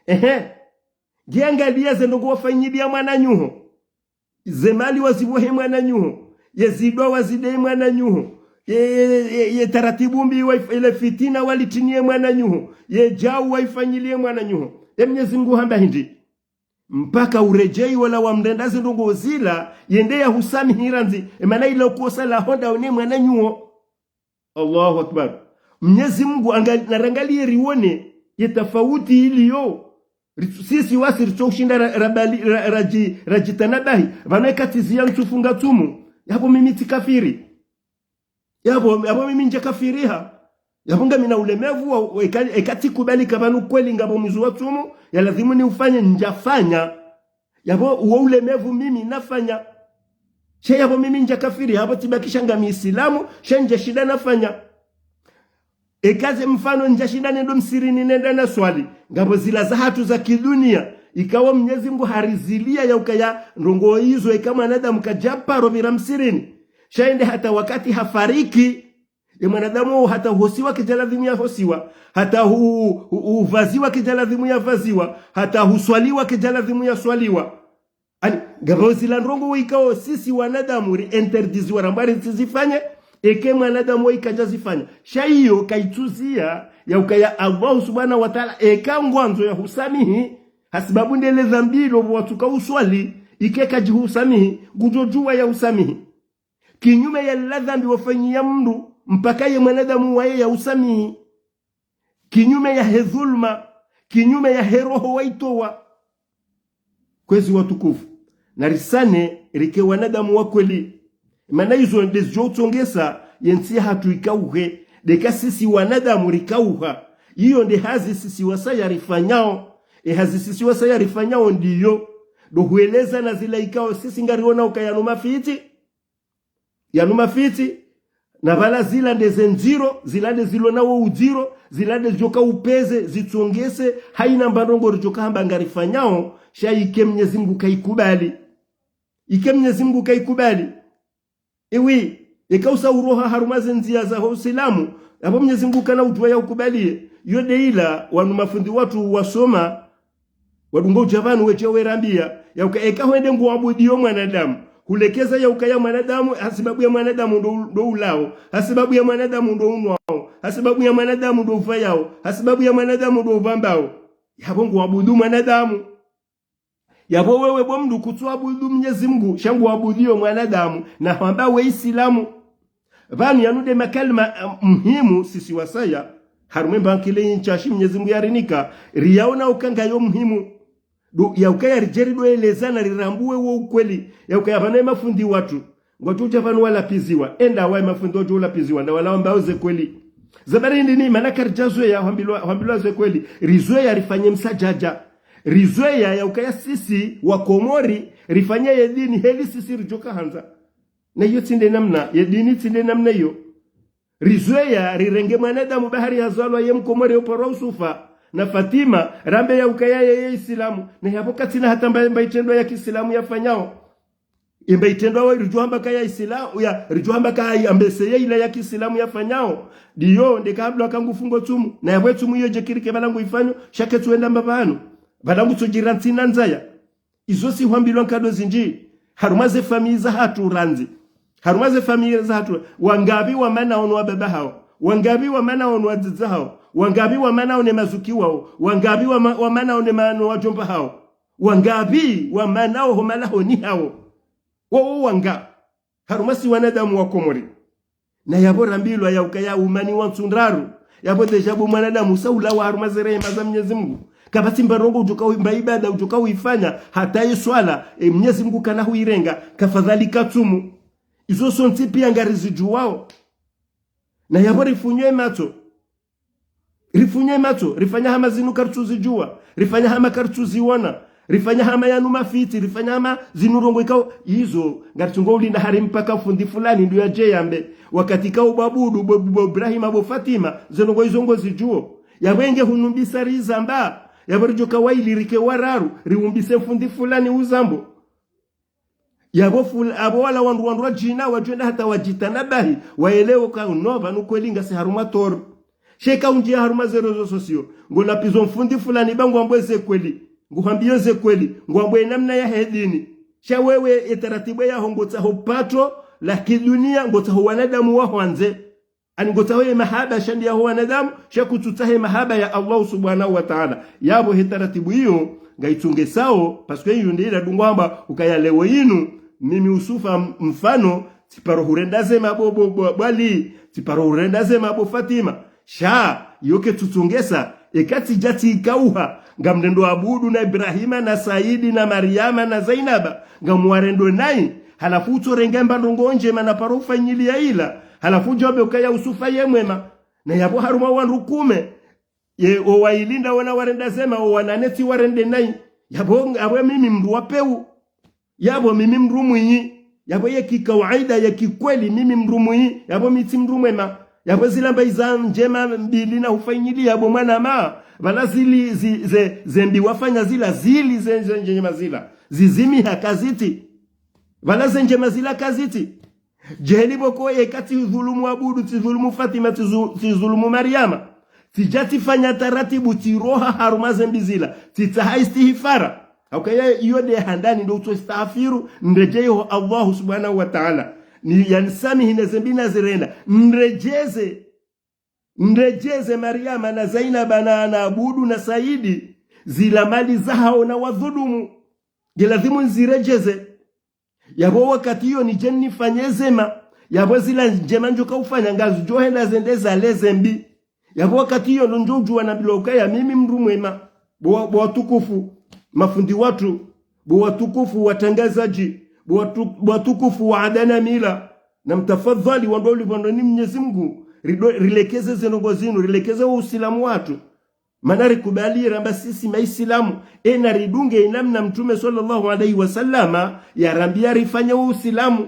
Ehe. Ngiangalia ze ndrongoo wafanyilia mwananyaho. Ze mali wazibuhe mwananyaho. Ye zidwa wazidei mwananyaho. Ye, ye, ye, ye taratibu mbi wa, ile fitina walitinie mwananyaho. Ye djau waifanyilie mwananyaho. Ye Mnyezi Mngu hamba hindri. Mpaka uredjei wala wamrenda ze ndrongoo zila, yende yahusamihi randzi, emana ilo kosa lahonda une mwananyaho. Allahu Akbar. Mnyezi Mngu anga-, narangalie rione ye tafauti iliyo. Ritsu-, sisi wasi ritso ushinda ra-, rabali-, ra-, radji-, radjitanabahi. Pvanu eka tsiziya ntsufunga tsumu. Yapvo mimi tsi kafiri. Yapvo, yapvo mimi ndja kafiriha. Yapvo ngamina ulemevu wa, wa eka-, eka tsikubali ka pvanu kweli ngapvo mwizu wa tsumu, yalazimu niufanye ndjafanya. Yapvo uwo ulemevu mimi nafanya. Sha yapvo mimi ndja kafiri, yapvo tsibakisha ngami Isilamu, sha ndjashinda nafanya. Eka ze mfano ndjashinda nendo msirini nende naswali. Ngapvo zila zahatru za kidunia. Ikao Mnyezi Mngu harizilia ya ukaya ndrongoo izo eka mwanadamu kadjaparo pvira msirini. Sha yende hata wakati hafariki. Ye mwanadamu hata uhosiwa kedjalazimu yahosiwa. Hata hu-, hu-, hupvaziwa kedjalazimu yapvaziwa. Hata huswaliwa kedjalazimu yaswaliwa. Ani, ngapvo zila ndrongoo ikao sisi wanadamu ri interdiziwa rambwa ritsizifanye, eke mwanadamu wo ikadjazifanya. Sha iyo kaitsuziya, ya ukaya Allah subhanahu wa ta'ala, eka ngwandzo yahusamihi, hasibabu ndele dhambi lo pvo watsuka uswali, ike kadjihusamihi, ngudjodjuwa yahusamihi. Kinyume ya lila dhambi wafanyia mndru, mpaka ye mwanadamu waye yahusamihi. Kinyume yahe dhulma, kinyume yahe roho waitowa. Kwezi watukufu, narisane rike wanadamu wa kweli. Mana izo ndezidjo utsongesa yentsi yahatru ikauhe, ndeka sisi wanadamu rikauha. Iyo nde hazi sisi wasaya rifanyao. E hazi sisi wasaya rifanyao ndiyo. Ndo hueleza na zila ikao sisi ngariona ukaya no mafiti. Yanu mafiti, Na pvala zila nde ze ndziro, zila nde zilo na wo udziro, zila nde zidjoka upveze, zitsongese, haina mba ndrongo ridjoka hamba ngarifanyao, sha ike Mnyezi Mngu kayikubali. Ike Mnyezi Mngu kayikubali. Ewe, eka usa uroha harumwa ze ndzia za ho Usilamu, yapvo Mnyezi Mngu kana udjuwa ya ukubaliye. Yo nde ila wanu mafundi watru wasoma, wadunga udja pvanu wedja werambia, yauka eka hwende nguabudiyo mwanadamu, hulekeza yauka ya mwanadamu, hasibabu ya mwanadamu ndo, ndo ulao, hasibabu ya mwanadamu ndo unwao, hasibabu ya mwanadamu ndo upvayao, hasibabu ya mwanadamu ndo upvambao. Yapvo nguabudu mwanadamu. Yapvo wewe bo mndru kutsuabudu Mnyezi Mngu, sha nguabudiyo mwanadamu, na hwamba we Isilamu. Pvanu yanu nde makalima, eh, muhimu sisi wasaya, harumwa emba nkile yinu ntsashi Mnyezi Mngu yarinika, riyaona uka ngayo muhimu. Ndo, yauka yaridje ridjo eleza na rirambuwe wo ukweli, yauka ya pvanu emafundi watru, ngwadjo udja pvanu walapviziwa, enda wa emafundi wadjo ulapviziwa, nda wala wambao ze kweli. Ze bari ndini, mana karidja zweya, hwambilwa, hwambilwa ze kweli, rizweya rifanye msadjadja. Rizweya yauka ya sisi, wa Komori, rifanye ye dini, heli sisi ridjoka handza. Na iyo tsi nde namna, ye dini tsi nde namna iyo. Rizweya, rirenge mwanadamu bahari hazalwa ye Mkomori yo parwa Usufa, na Fatima, rambe yauka ya ye, ye Isilamu, na yapvo katsina hata mba, mba itrendwa ya Kiisilamu yafanyao. Emba itrendwa wa ridjo hamba ka ya Isilamu, ya, ridjo hamba ka ya mbese ye ila ya Kiisilamu yafanyao. Ndiyo, nde kabla kangu fungo tsumu, na yapvo tsumu iyo djekirike pvala ngu ifanyo, sha ketsu wenda mba pvanu. Pvala ngu tsudjira ntsina ndzaya. Izo si hwambilwa nkado zindji. Harumwa ze famiyi za hatru randzi. Harumwa ze famiyi za hatru. Wangapvi wa mana ono wa baba hao. Wangapvi wa mana ono wa dzadze hao. Wangapvi wa mana one mazuki wao. Wangapvi wa ma-, wa mana one mano wa djomba hao. Wangapvi wa mana oho malahoni hao. Wo, wo wanga. Harumwa si wanadamu wa Komori. Na yapvo rambilwa yauka ya umani wa ntsu ndraru. Yapvo déjà bo mwanadamu usa ulawa harumwa ze rehema za Mnyezi Mngu. Kapvatsi mba ndrongo udjoka u-, mba ibada udjoka uifanya, hata ye swala, e Mnyezi Mngu kana huirenga, kafadhali ka tsumu. Izo sontsi pia ngarizidjuwao. Na yapvo rifunywe matso. Rifunywe matso, rifanya hama zinu karitsuzidjuwa, rifanya hama karitsuziwona, rifanya hama yanu mafitsi, rifanya hama zinu ndrongo ikao, izo, ngaritsungo ulinda hari mpaka fundi fulani ndo yadje yambe. Wakati kao bo Abudu, bo, bo Ibrahima, bo Fatima, ze ndrongo izo ngozidjuo. Yapvo enge hunumbisa rizamba, yapvo ridjoka waili rike wararu, riumbise fundi fulani uzambo. Yapvo ful-, apvo wala wandru, wandru wadjina, wadjo enda hata wadjitanabahi, waelewe ka no, pvanu kweli ngasi harumwa tort. Sha eka undjia harumwa ze réseaux sociaux, ngolapvizo mfundi fulani ba nguambo ze kweli, nguhambiyo ze kweli, nguambo ye namna yahe dini. Sha wewe ye taratibu yaho ngotsaho pato la kidunia, ngotsaho wanadamu wa hwandze. Ani ngotsaho ye mahaba sha ndi yaho wanadamu, sha kutsutsaha ye mahaba ya Allah subhanahu wa ta'ala. Yapvo he taratibu iyo, ngaitsungesao, parce que iyo nde ila dungwamba, ukaya leo inu, mimi Usufa m-, mfano, tsiparo hurenda zema bo, bo, bo, bo Ali, tsiparo hurenda zema bo Fatima. Sha, iyo ketsutsungesa, eka tsidja tsikauha, ngamrendo Abudu na Ibrahima na Saidi na Mariama na Zainaba, ngamwarendo nayi, halafu utsorenge mba ndrongo ndjema na paro ufanyiliya ila, halafu udjombe ukaya Usufa ye mwema. Na yapvo harumwa wandru kume, ye, o waili nda wona warenda zema, o wanane tsi warende nayi. Yapvo, yapvo mimi mndru wa peu. Yapvo mimi mndru mwinyi. Yapvo ye kikawaida, ye kikweli, mimi mndru mwinyi. Yapvo mi tsi mndru mwema. Yapvo zila mba iza ndjema mbili na ufanyiliya bo mwanama. Pvala zili, zi, ze, ze mbi wafanya zila, zili ze, ze ndjema zila. Zizimiha kazitsi. Pvala ze ndjema zila kazitsi. Djeli bo ko eka tsidhulumu Abudu, tsidhulumu Fatima, tsizu-, tsidhulumu Mariama. Tsidja tsifanya taratibu, tsiroha harumwa ze mbi zila. Tsitsaha istihifara. Haukaya iyo nde handani ndo utso istaghfiru, nredjeye ho Allah subhanahu wa ta'ala. Ni yanisamihi ne ze mbi nazirenda. Nredjeze. Nredjeze Mariama na Zainaba na, na Abudu na Saidi. Zila mali zahao na wadhulumu. Ngiladhimu nziredjeze. Yapvo wakati iyo nidje nifanye zema. Yapvo zila ndjema ndjoka ufanya ngazidjo henda zende zale ze mbi. Yapvo wakati iyo ndo ndjo udjuwa nambilwa ukaya mimi mndru mwema. Bo wa-, bo watukufu, mafundi watru, bo watukufu watrangazadji, bo watu-, bo watukufu wa ada na mila. Na mtafadhali wandru ulipvandwa ni Mnyezi Mngu, rido-, rilekeze ze ndrongo zinu, rilekeze wo Usilamu watru. Mana rikubali ramba sisi maisilamu, ena ridunge inamna Mtrume swallallahu alayhi wa sallama yarambiya rifanye wo Usilamu.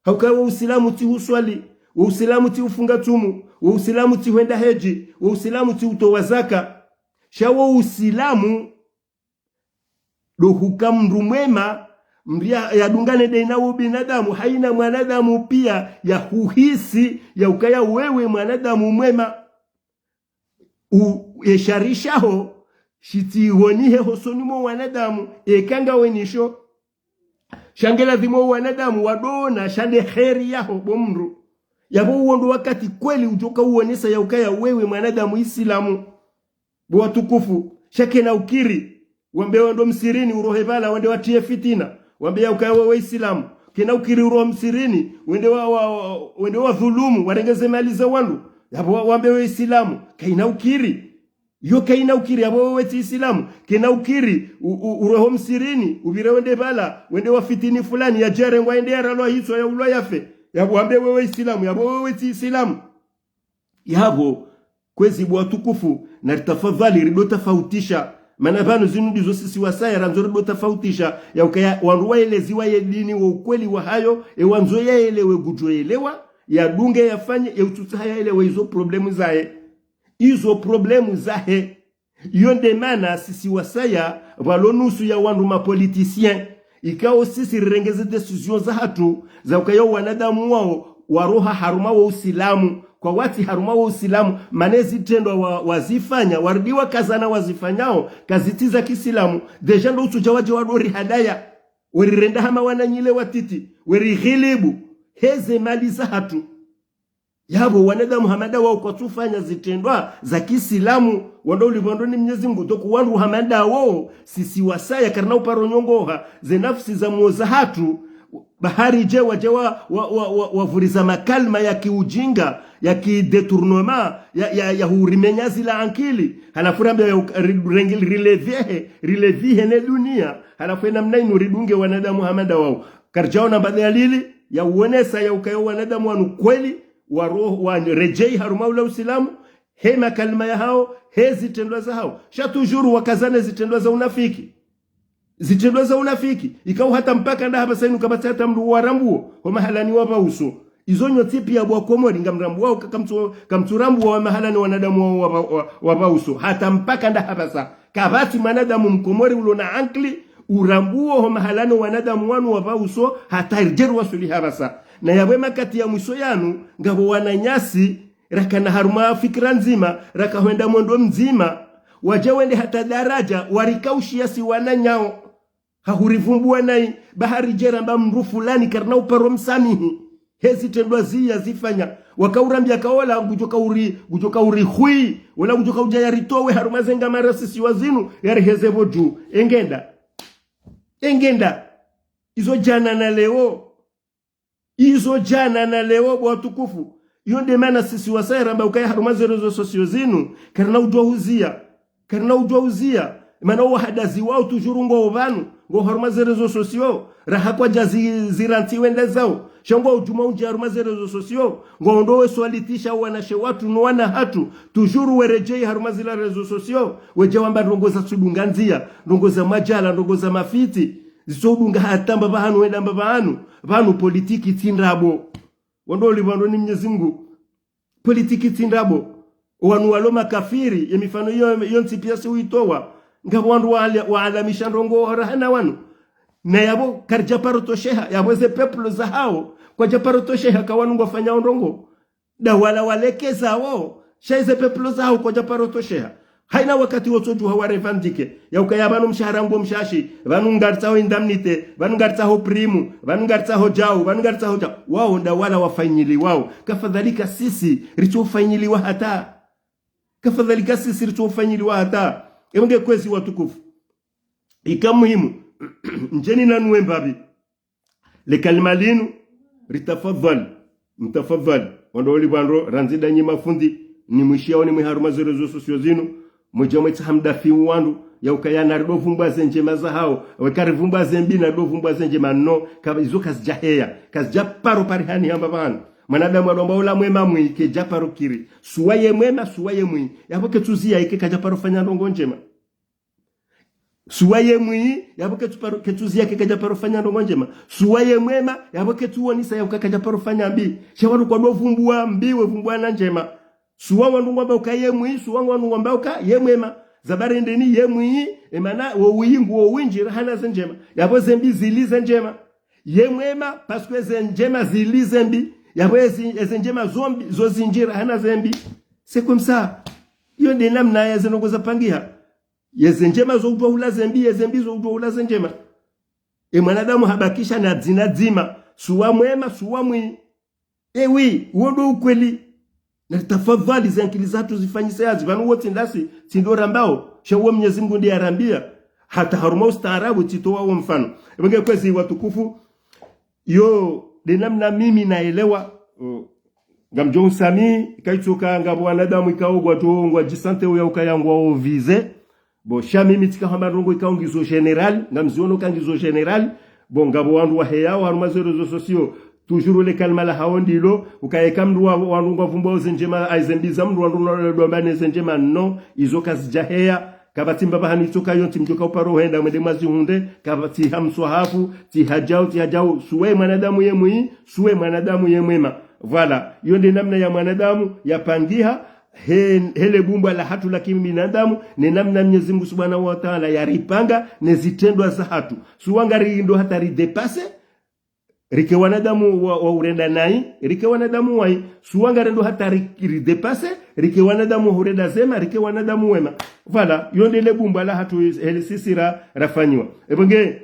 Hauka wo Usilamu tsi huswali, Wo Usilamu tsi ufunga tsumu, wo Usilamu tsi hwenda hedji, wo Usilamu tsi utowa zaka. Sha wo Usilamu ndo huka mndru mwema, mndru ya, yadungane daina wo binadamu, haina mwanadamu pia yahuhisi ya ukaya wewe mwanadamu mwema. U, ye shari shaho, shitsihonihe hosoni mwa wanadamu, eka ngawe nisho. Sha nge ladhimu wanadamu wadona sha nde kheri yaho bo mndru. Yapvo uwo ndo wakati kweli udjoka uonesa ya ukaya wewe mwanadamu Isilamu. Bo watukufu, sha kena ukiri, wambe wandru msirini urohe pvala, wende watriye fitina, wambe ya ukaya wewe Isilamu. Kena ukiri urohe msirini, wende wa, wa, wa, wende wadhulumu, warenge ze mali za wandru. Yapvo wa, wambe wewe Isilamu, kaina ukiri. Yo kaina ukiri, yapvo wewe tsi Isilamu. Kena ukiri, u, u, urohe msirini, upvire wende pvala, wende wafitini fulani, yadje yarengwa yende yaralwa hitswa yaulwa yafe. Yapvo wambe wewe Isilamu, yapvo wewe tsi Isilamu. Yapvo, kwezi bo watukufu, na ritafadhali rido tafautisha. Mana pvanu zinu ndizo sisi wasaya randzo rido tafautisha. Ya ukaya wandru waeleziwa ye dini wo ukweli wahayo, e wandzo yaelewe ngudjo elewa, yadunge yafanye, e utsutsaha yaelewe izo problemu zahe. Izo problemu zahe. Iyo nde mana sisi wasaya, pvalo nusu ya wandru ma politiciens, ikao sisi rirenge ze décisions zahatru, za ukaya wanadamu wao, waroha harumwa wo Usilamu, kwawatsi harumwa wo Usilamu, mana zitrendwa wa, wazifanya, warudi wakazana wazifanyao, kazitsi za Kisilamu, déjà ndo utsudja wadje wado rihadaya, werirenda hama wananyile watiti, werighilibu, heze mali zahatru. Yapvo wanadamu hama nda wao kwatsufanya zitrendwa za Kisilamu, wandru ulipvwa ndo ni Mnyezi Mngu, toko wandru hama nda wao, sisi wasaya, karina uparo nyongoha, ze nafsi za mwo zahatru, bahari dje wadje wa, wa, wa, wa, wavuriza makalima ya kiujinga, ya ki détournement, ya, ya, ya hurimenya zila ankili, halafu rambe ya u-, ri-, renge-, rilevihe, rilevihe ne dunia, halafu ena mna inu ridunge wanadamu hama nda wao. Karidjaona mba dalili ya uonesa ya ukaya wanadamu wanu kweli, waro-, waredjei harumwa ula Usilamu, he makalima yahao, he zitrendwa zahao. Sha toujours wakazane zitrendwa za unafiki. Zitrendwa za unafiki. Ikao hata mpaka nda hapvasa inu kapvatsi hata mndru warambuo, ho mahalani wapvauso. Izo nyontsi pia bo wa Komori, ngamrambuao, ka-, kamtsu-, kamtsurambuo wa mahalani wanadamu wa, wa, wa, wapvauso. Hata mpaka nda hapvasa. Kapvatsi mwanadamu Mkomori ulo na ankili, urambuo ho mahalani wanadamu wanu wapvauso, hata ridjeru wasuli hapvasa. Na yapvo makati ya mwiso yanu, ngapvo wananyasi, rakana harumwa fikira ndzima, rakahwenda mwendo mdzima, wadja wende hata daraja, warikaushiya si wananyao. Hahurivumbua nayi, bahari dje ramba mndru fulani karina uparo msamihi. He zitrendwa ziya zifanya. Wakaurambia kaola, ngudjoka uri, ngudjoka uri hui, wala ngudjoka udja yaritowe harumwa ze ngamara sisi wazinu, yariheze pvo dju. Engenda. Engenda. Izo djana na leo. Izo djana na leo bo watukufu. Iyo nde mana sisi wasaya ramba ukaya harumwa ze réseaux sociaux zinu, karina udjuwa huziya. Karina udjuwa huziya. Mana wo wahadazi wao toujours ngwao pvanu, ngwao harumwa ze réseaux sociaux. Raha kwadja zi-, ziranti wende zao. Sha ngwao djuma undji harumwa ze réseaux sociaux. Ngwao ndo weswalitisha wanashe watru no wana hatru. Toujours weredjei harumwa zila réseaux sociaux. Wedje wamba ndrongo zatsudunga ndziya, ndrongo za madjala, ndrongo za mafiti. Zitsodunga hata mba pvahanu wenda mba pvahanu. Pvanu politiki tsi ndrabo. Wandru ulipvwa ndo ni Mnyezi Mngu. Politiki tsi ndrabo. Wanu walo makafiri, ye mifano iyo, iyo ntsi pia si uitowa. Ngapvo wandru waala-, waalamisha ndrongo raha na wanu. Na yapvo karidja paro tosheha, yapvo ze peuple zahao, kwadja paro tosheha ka wanu ngwafanyao ndrongo. Nda wala walekezao, sha ize peuple zahao kwadja paro tosheha. Haina wakati wotsodjuha wa revendiquer, ya ukaya pvanu mshahara ngwo mshashi, pvanu ngaritsaho indemnité, pvanu ngaritsaho prime, pvanu ngaritsaho djau, pvanu ngaritsaho djau. Wao nda wala wafanyiliwao. Kafadhalika sisi, ritsofanyiliwa hata. Kafadhalika sisi, ritsofanyiliwa hata. Ewe nge kwezi watukufu. Ika muhimu, ndjeni nanu wembapvi. Le kalima linu, ritafadhali, mtafadhali. Wandru ulipvwa ndo, randzi nda nyi mafundi, ni mwishiao ni mwi harumwa ze réseaux sociaux zinu, mwedja mwetsi hamdafi wandru, ya ukaya narido vumbua ze ndjema zahao, weka rivumbua ze mbi narido vumbua ze ndjema no, ka-, izo kazidja heya, kazidja paro parihani hamba pvanu. Mwanadamu adomba ula mwema mwi, kedja paro kiri. Suwa ye mwema, suwa ye mwi. Yapvo ketsuziya ike kadja paro fanya ndrongo ndjema. Suwa ye mwi, yapvo ketsu paro, ketsu ziya ke kadja paro fanya ndrongo ndjema. Suwa ye mwema, yapvo ketsu wonesa yauka kadja paro fanya mbi. Sha wandru kwadjo vumbua mbi, we vumbua na ndjema. Suwa wandru ngwambao uka ye mwi, suwa wandru ngwambao uka ye mwema. Za bari ndeni ye mwi, emana, wo wingi, wo windji, rahana ze ndjema. Yapvo ze mbi zili ze ndjema. Ye mwema, parce que ze ndjema zili ze mbi. Yapvo ezi, eze ndjema zo mbi, zo zindji, rahana ze mbi. C'est comme ça. Iyo nde namna ya ze ndrongo za pangiha. Yeze ndjema zo udjuwa hula ze mbi, yeze mbi zo udjuwa hula ze ndjema. E mwanadamu habakisha na dzina dzima, suwa mwema, suwa mwi. Ewi, uwo ndo ukweli. Na tafadhali ze ankili zatru zifanyise hazi, pvanu wo tsi ndasi, tsi ndo rambao, sha uwo Mnyezi Mngu ndiye arambia. Hata harumwa ustaarabu, tsitowa wo mfano. Epvo nge kwezi watukufu, iyo, nde namna mimi naelewa, uh, ngamdjo unsamihi, kaitsoka ngapvo wanadamu ikao ngwadjo, ngwadjisante uya ukaya ngwao visé. Bon, sha mimi tsika hamba ndrongo ikao ngizo général, ngamziono ka ngizo général. Bon, ngapvo wandru waheyao harumwa ze réseaux sociaux, toujours le kalima lahao ndilo, ukaya eka mndru wa, wandru ngwavumbao ze ndjema, ai ze mbi za mndru wandru ngwadjo amba ne ze ndjema, non, izo kazidjaheya. Kapvatsi mbapvi hanu itsoka yontsi mdjoka uparo hwenda mwende mwazihundre, kapvatsi ha mswahafu, tsi hadjau, tsi hadjau, suwa ye mwanadamu ye mwi, suwa ye mwanadamu ye mwema. Voilà, iyo nde namna ya mwanadamu yapangiha, he, hele bumbwa lahatru la kibinadamu, ne namna Mnyezi Mngu Subhanahu wa Ta'ala yaripanga, ne zitrendwa zahatru. Suwa ngari ndo hata ridépassé, rike wanadamu wa, wa urenda nayi, rike wanadamu wayi, suwa ngarendo hata ri, ridépassé, rike wanadamu wa urenda zema, rike wanadamu wema. Voilà, iyo nde le bumbwa lahatru hele sisi ra, rafanyiwa. Epvo nge,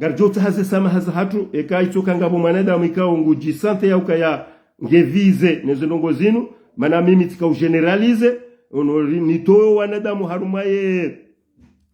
ngaridjo utsaha ze samaha zahatru, eka itsoka ngapvo mwanadamu ikao ngudjisante ya ukaya nge visé ne ze ndrongo zinu, mana mimi tsika u généralisé, ono ri, nitowe wanadamu harumwa ye,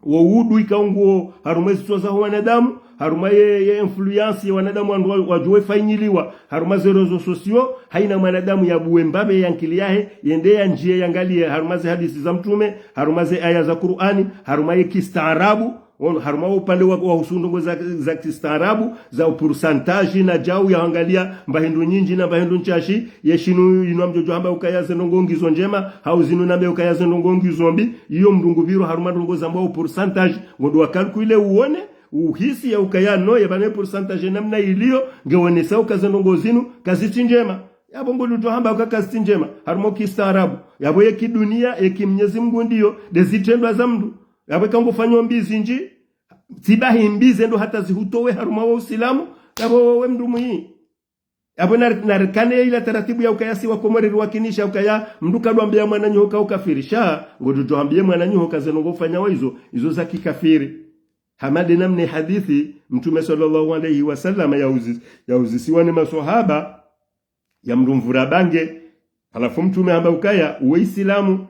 wo wudu ikao nguo harumwa ezitswa zaho wanadamu, harumwa ye, ye influence ye wanadamu wandru wa, wadjuwe fanyiliwa harumwa ze réseaux sociaux, haina mwanadamu yabuwe mbapvi ye ankili yahe, yende yandjiye yangaliye harumwa ze hadisi za Mtrume, harumwa ze aya za Kur'ani, harumwa ye kistaarabu, ono, harumwa wo upande wa, wa uhusu ndrongo za, za kistaarabu, za u pourcentage na djau ya angalia mba hindru nyindji na mba hindru ntsashi, ye shinu inu ngamdjo djo hamba ukaya ze ndrongo ngizo ndjema, hau zinu nambe ukaya ze ndrongo ngizo mbi, iyo mndru ngupviro harumwa ndrongo zambwa u pourcentage, ngondo wa calculer uone, uhisi ya ukaya no, ye pvanu ye pourcentage namna iliyo, nge wonesa uka ze ndrongo zinu, kazitsi ndjema. Yapvo ngondo djo hamba uka kazitsi ndjema, harumwa kistaarabu, yapvo ye kidunia, ye ki Mnyezi Mngu ndiyo, nde zitrendwa za mndru. Yapvo eka ngufanyo mbi zindji, tsi bahi mbi zendo hata zihutowe harumwa wo Usilamu, yapvo we mndru mwi. Yapvo na, narikane ila taratibu ya ukaya si wa Komori riwakinisha ukaya mndru kadjwambia mwananyaho ka ukafiri. Sha, ngondo djo ambie mwananyaho ka ze ndrongo ufanyao izo, izo za kikafiri. Hama nde namna ye hadisi, Mtrume swallallahu alayhi wa sallam ya uzi, ya uzisiwa ne maswahaba, ya mndru mvura bange, halafu Mtrume hamba ukaya, uwe Isilamu,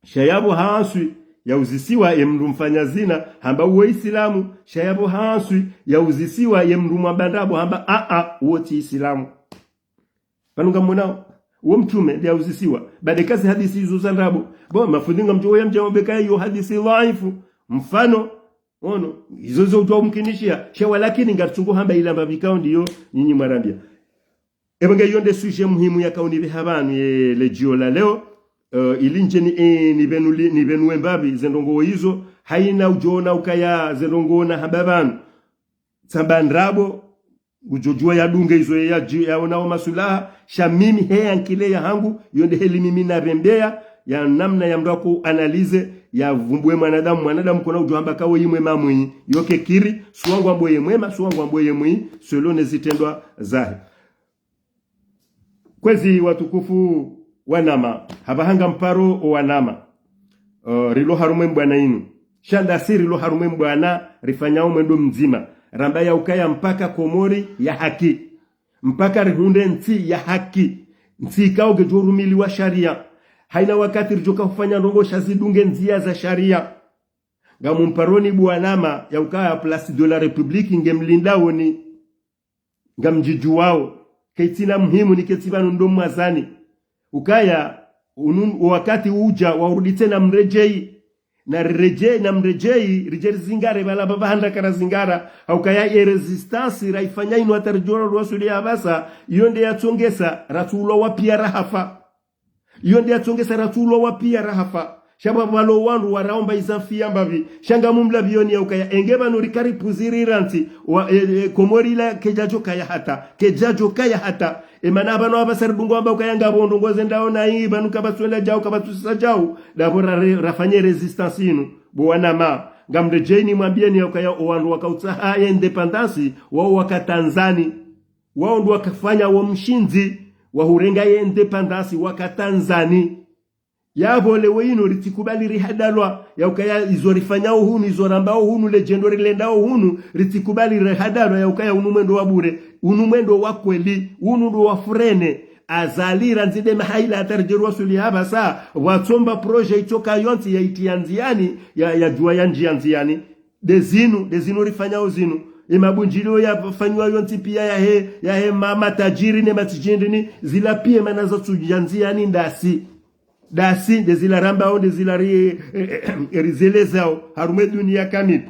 sha yapvo hanswi ya uzisiwa ye mndru mfanya zina, hamba uwe Isilamu, sha yapvo hanswi ya uzisiwa ye mndru mwamba ndrabo, hamba, a, a, uwo tsi Isilamu. Pvanu ngamwonao, uwo Mtrume nde ya uzisiwa, baada kazi hadisi izo za ndrabo. Bon, mafundi ngamdjo ya mdjao mbeka yo hadisi dhaifu, mfano, ono, izo zo udjuwa umkinishiha, sha walakini ngaritsungo hamba ila mbapvi ikao ndiyo, nyinyi mwarambia. Epvo nge iyo nde sujet muhimu yakao nipveha pvanu ye ledjio la leo, eh, ili ndje ni, eh, nipvenu li, nipvenu we mbapvi ze ndrongo izo, haina udjo ona ukaya ze ndrongo na hamba pvanu. Tsamba ndrabo, ngudjo djuwa yadunge izo ye yadji, yaonao maswilaha, sha mimi he ankili yahangu, iyo nde heli mimi narembea, ya namna ya mndru ako analyser, ya vumbuwe mwanadamu, mwanadamu kona udjo hamba kawe ye mwema mwi, iyo ke kiri, suwa ngwambo ye mwema, suwa ngwambo ye mwi, selon ne zitrendwa zahe. Kwezi watukufu wanama, hapvaha ngamparo o wanama. Uh, rilo harumwa ye mbwana inu. Sha ndasi rilo harumwa ye mbwana rifanyao mwendo mdzima. Ramba ya ukaya mpaka Komori ya haki. Mpaka rihundre ntsi ya haki. Ntsi ikao ngedjo rumiliwa sharia. Haina wakati ridjoka ufanya ndrongo sha zidunge ndzia za sharia. Ngamumparoni bo wanama ya ukaya Place de la République ngemlindaoni. Ngamdjidjuwao, kaitsina muhimu niketsi pvanu ndo mwazani. Ukaya, unu, wakati udja, wa urudi tsena mredjeyi. Na riredjeyi, na mredjeyi, ridje rizingare, pvala pvapvaha ndaka razingara. Ha ukaya ye résistance, raifanya inu hata ridjo ora ruwasuli ya pvasa, iyo nde yatsongesa, ratsulwa wa piya rahafa. Iyo nde yatsongesa ratsulwa wa piya rahafa. Sha pvapvo pvalo wandru waraomba iza mfiya mbapvi. Sha ngamumlapvioni ya ukaya, enge pvanu rikari puziri rantsi, wa, e, e, Komori la kedjadjo kaya hata, kedjadjo kaya hata. E mana pvanu apvasa ridungo amba ukaya ngapvo ndrongoo zendao na iyi, pvanu kapvatsu ela djau, kapvatsu sisa djau. Ndapvo ra, re, rafanye résistance inu. Bo wanama, ngamredjeyi nimwambiyeni ya ukaya o wandru wakautsaha ye indépendance, wao waka Tanzani. Wao ndo wakafanya wo mshindzi, wa hurenga ye indépendance, waka Tanzani. Yapvo leo inu ritsikubali rihadalwa, ya ukaya izo rifanyao hunu, izo rambao hunu, le djendo rilendao hunu, ritsikubali rihadalwa, ya ukaya unu mwendo wa bure, unu mwendo wa kweli, unu ndo wa freine. Azali randzi nde mahaila hata ridjerwa suli hapvasa, pvwatsomba projet itsoka yontsi ya itriya ndziyani, ya, ya djuwa ya ndjiya ndziyani. Nde zinu, nde zinu rifanyao zinu. Ye mabundjilio yafanywa yontsi piya yahe, yahe ma, matajiri ne matijindini, zila piya mana zatsudja ndziyani ndasi. Ndasi, nde zila rambao, nde zila ri, rizelezao, harumwa ye duniya kamili.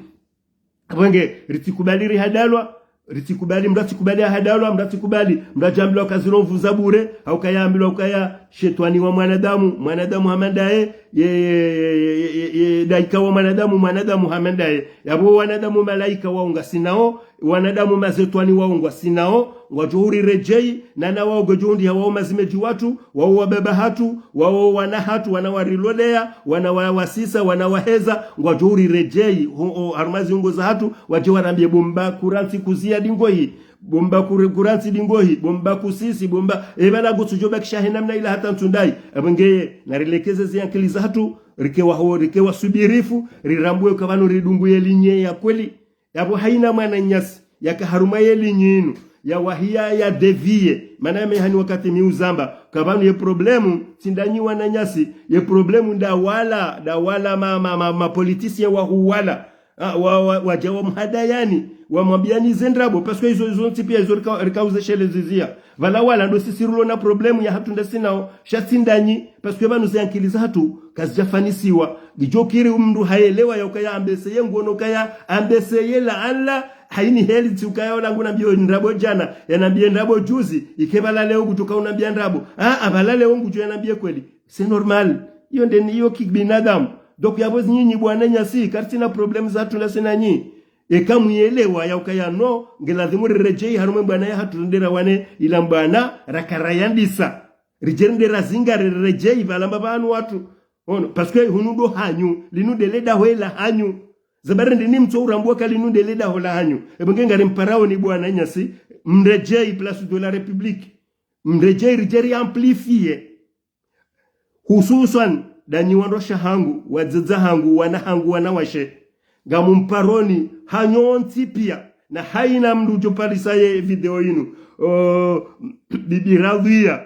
Apvo nge, ritsikubali rihadalwa, ritsikubali, mndru atsikubali ahadalwa, mndru atsikubali, mndru adjambilwa kazilo nvu za bure, hau kaya ambilwa ukaya shetwani wa mwanadamu, mwanadamu hama ndaye, ye, ye, ye, ye, ye, ye, daika wa mwanadamu, mwanadamu hama ndaye. Yapvo wanadamu malaika wao ngasinao, wanadamu mazetwani wao ngwasinao, ngwadjo huriredjeyi, na na wao ngwadjo hundriha wao mazimedji watru, wao wababa hatru, wao wana hatru, wana wariloleya, wana wa, wasisa, wana waheza, ngwadjo huriredjeyi, ho, ho, harumwa ziungo za hatru, wadje warambiye bo mba kurantsi kuziya dingohi, bo mba kure, kurantsi dingohi, bo mba kusisi, bo mba, e pvala ngutsudjo bakisha he namna ila hata ntsu ndayi. Apvo ngeye, narilekeze ze ankili za hatru, rike wa ho, rike wasubirifu, rirambuwe ukaya pvanu ridungu ye ligne ya kweli. Yapvo haina mwananyasi, yaka harumwa ye ligne inu, ya wahiya ya dévier, mana ya mehani wakati mi uzamba, ukaya pvanu ye problème, tsi nda nyi wananyasi, ye problème nda wala, nda wala ma, ma, ma, ma politiciens wa huwala. Ah, wa, wa, wadja wamhadayani, wamwambiyani ze ndrabo, parce que izo, izo ntsi piya izo rika, rika uzeshelezizia. Pvala wala ndo sisi rilo na problème ya hatru ndasinao, sha tsi nda nyi, parce que pvanu ze ankili za hatru, kazidjafanisiwa. Ngidjo kiri mndru hayelewa ya ukaya ambeseye nguono ukaya, ambeseye la ala, haini heli tsi ukaya ola ngunambiyo ndrabo djana, yanambiye ndrabo juzi, ike pvala leo ngudjo ka unambiya ndrabo. Ah, ah, pvala leo ngudjo yanambiye kweli. C'est normal. Iyo nde ni iyo kibinadamu. Donc yapvo nyinyi bo wananyasi, karitsina problème za hatru ndasi na nyi. Eka muyelewa ya ukaya no, nge lazimu riredjeyi harumwa ye mbwana ya hatru ndera wane ila mbwana rakara yandisa. Ridje rende razinga riredjeyi pvala mbapvanu watru. Ono, parce que hunu ndo hanyu, linu ndele daho la hanyu. Zabari ndeni mtso urambuwa ka linu ndele daho la hanyu. Epvo nge ngari mparaoni bo wananyasi, mredjeyi Place de la République. Mredjeyi ridje ri amplifier. Hususwan, nda nyi wandrwasha hangu, wadzadze hangu, wana hangu, wanawashe. Ngamumparoni, hanyu ntsi piya, na haina mndru udjo parisa ye video inu. O, Bibi Radhia,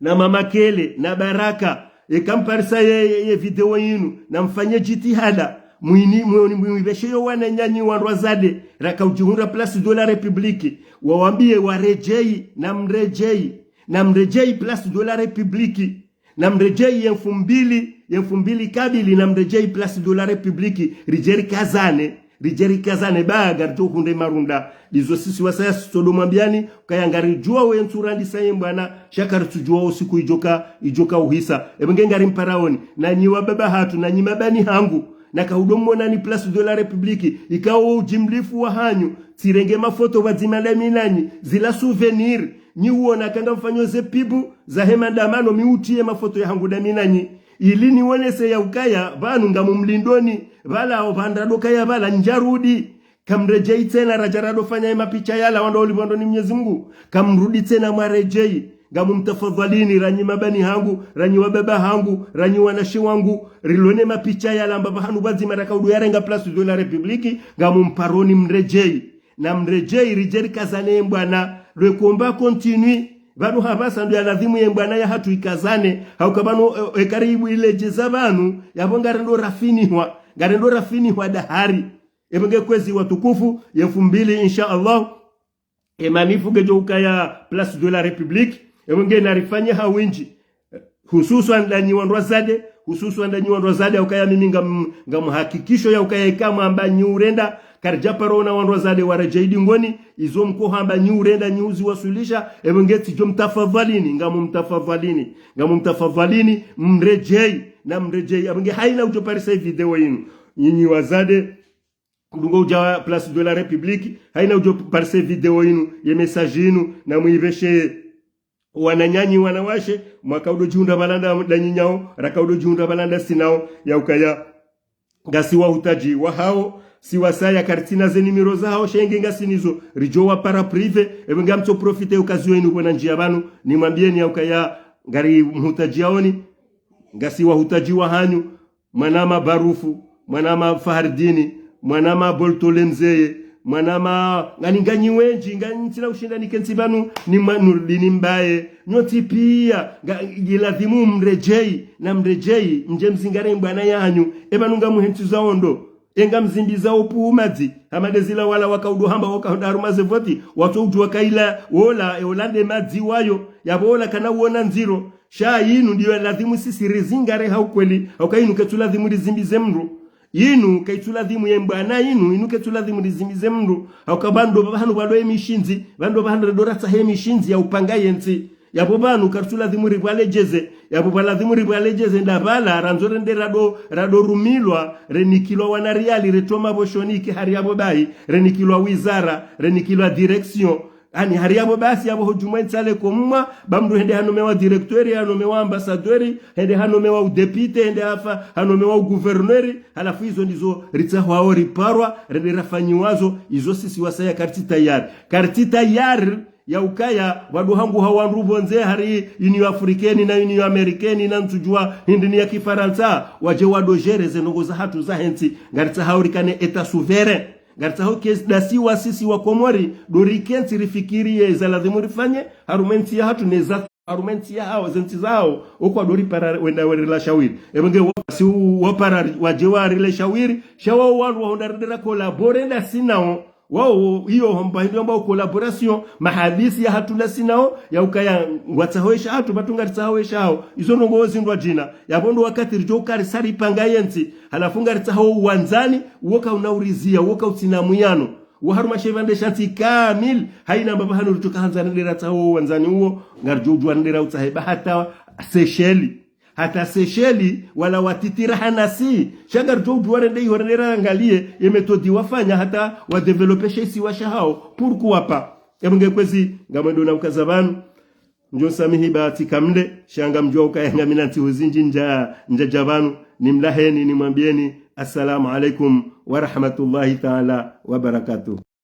na Mama Kele, na Baraka, eka mparisa ye, ye, ye video inu, na mfanye jitihada, mwini, mwini, mwini, mwibeshe yo wananyanyi wandrwadzade, raka udjihundra Place de la République, wawambiye waredjeyi, na mredjeyi. Na mredjeyi Place de la République. Na mredjeyi ye mfumbili, ye mfumbili kabili, na mredjeyi Place de la République. Ridje rikazane, ridje rikazane, ba ngaridjo hundre marunda. Ndizo sisi wasaya sitsodo mwambiyani, ukaya ngaridjuwa we ntsu randisa ye mbwana, sha karitsudjuwa usiku idjoka, idjoka uhisa. Epvo nge ngari mparaoni, na nyi wababa hatru, na nyi mabani hangu, na kaudo mwonani Place de la République, ikao ujimlifu wa hanyu, tsirenge mafoto pvadzima nda mi nanyi, zila souvenir, nyi uona ka ngamfanyo ze pibu, zahe mandamano mi utriye mafoto ya hangu nda mi nanyi. Ili niwonese ya ukaya, pvanu ngamumlindoni, pvala opvandra ndo kaya pvala ndjarudi. Kamredjeyi tsena radja rado fanya ye mapicha yala wandru wali pvwandro ni Mwenyezi Mungu. Kamrudi tsena mwaredjeyi. Ngamumtafadhalini, ranyi mabani hangu, ranyi wababa hangu, ranyi wanashe wangu, rilone mapicha yala mbapvahanu pvadzima raka udo yarenga Place de la République, ngamumparoni mredjeyi. Na mredjeyi ridje rikazane ye mbwana, le combat continue, pvanu hapvasa ndo ya lazimu ye mbwana ya hatru ikazane, hauka pvanu, e, e, karibu iledjeza pvanu, yapvo ngarendo rafinihwa, ngarendo rafinihwa dahari. Epvo nge kwezi watukufu, ye mfumbili, insha Allah, e manif ngedjo ukaya Place de la République, epvo nge narifanye ha windji. Hususwan nda nyi wandrwadzade, hususwan nda nyi wandrwadzade, ya ukaya mimi ngam, ngamhakikisho ya ukaya ika mwamba nyi urenda, karidja paro ona wandrwadzade waredjeyi dingoni, izo mko hamba nyi urenda nyi uziwasulisha, epvo nge tsidjo mtafadhalini, ngamumtafadhalini, ngamumtafadhalini, mredjeyi, na mredjeyi. Apvo nge haina udjo parisa ye video yinu. Nyinyi wazade, mdru ngo udja Place de la République, haina udjo parisa ye video yinu, ye message yinu, na mwipveshe wananyanyi wanawashe, mwaka udo djihundra pvala nda nda nyinyi hawo, raka udo djihundra pvala nda si nawo, ya ukaya ngasi wahutaji wahao, si wasaya karitsina ze nimero zahao, sha nge ngasi nizo, ridjo wapara privé, epvo ngamtso profiter occasion yinu pvona ndziya pvanu, nimwambiyeni ya ukaya ngari mhutaji yaoni, ngasi wahutaji wahanyu, mwanama Barufu, mwanama Fahardini, mwanama Boltole Mzeye, mwanama, ngani nganyi wendji, ngani ntsina ushinda nikentsi pvanu, ni mwa Nurdini Mbaye, nyontsi piya, nga, yiladhimu mredjeyi, na mredjeyi, mdje mzingare mbwana yanyu, epvanu ngamuhentsi za ondo, enga mzimbiza opuhu madzi, hama nde zila wala waka udo hamba waka udo harumwa ze voti, watso udjuwa kayila, wola, e wola nde madzi wayo, yapvo wola kana uona ndziro, sha yinu ndiyo ladhimu sisi rizingare ha ukweli, hauka yinu ketsu ladhimu rizimbize mdru. Yinu ketsu ladhimu ye mbwana yinu, yinu ketsu ladhimu rizimbize mdru. Hauka pvandru pvahanu pvalo ye mishindzi, pvandru pvahanu redo ratsahe mishindzi ya upanga yentsi. Yapvo pvanu karitsu ladhimu ripvaledjeze, yapvo pvaladhimu ripvaledjeze nda pvala, randzo rende rado, rado rumilwa, renikilwa wana riyali, retoma pvo shonike hari yapvo bahi, renikilwa wizara, renikilwa direction. Ani hari yapvo basi yapvo ho djumwa ntsale ko mwa, ba mdru hende hanomewa directeur, hanomewa ambassadeur, hende hanomewa udéputé, hende hafa, hanomewa ugouverneur, halafu izo ndizo ritsahwao riparwa, rende rafanyiwazo, izo sisi wasaya karitsi tayari. Karitsi tayari ya ukaya, pvadru hangu ha wandru pvondze hari Union Africaine na Union Américaine na ntsudjuwa hindri ni ya Kifarantsa, wadje wado gérer ze ndrongoo zahatru za hentsi, ngaritsahao rikane État souverain. Ngaritsahao kesi dasi wa sisi wa Komori, do rikentsi rifikiriye za ladhimu rifanye, harumwa entsi yahatru ne za harumwa entsi yahao, ze ntsi zahao, okwa do ripara wenda werila shawiri. Epvo nge wa, si u, wapara ri, wadje warile shawiri, sha wao wandru wahondra rende ra collaborer nda si nawo. Wao, iyo hamba hindri yamba collaboration, mahadisi yahatru nda si nawo, ya ukaya ngwatsahao esha hatru, pvatsu ngaritsaho esha hao. Izo ndrongoo zindrwadjina, yapvo ndo wakati ridjo uka risa ripanga yentsi, halafu ngaritsahao wandzani, uwo kauna uriziya, uwo kautsina muyano. Wo harumwa she pvandre sha ntsi kamili, haina mbapvi hanu ritsoka handza rende ratsaho wandzani uwo, ngaridjo udjuwa rende rautsahe ba hata Seychelles. Hata Seychelles, wala watitira hanasi. Sha ngaridjo udjuwa rende iho rende raangaliye, ye méthode wafanya hata wadévelopper she isiwa shahao. Pourquoi pas? Epvo nge kwezi, ngamwendo na ukaza pvanu. Ndjo samihi ba tsika mle, sha ngamdjuwa ukaya ngamina ntsihu zindji ndja, ndjadja pvanu, nimlaheni, nimwambiyeni, assalamu alaikum wa rahmatullahi taala wa barakatuh.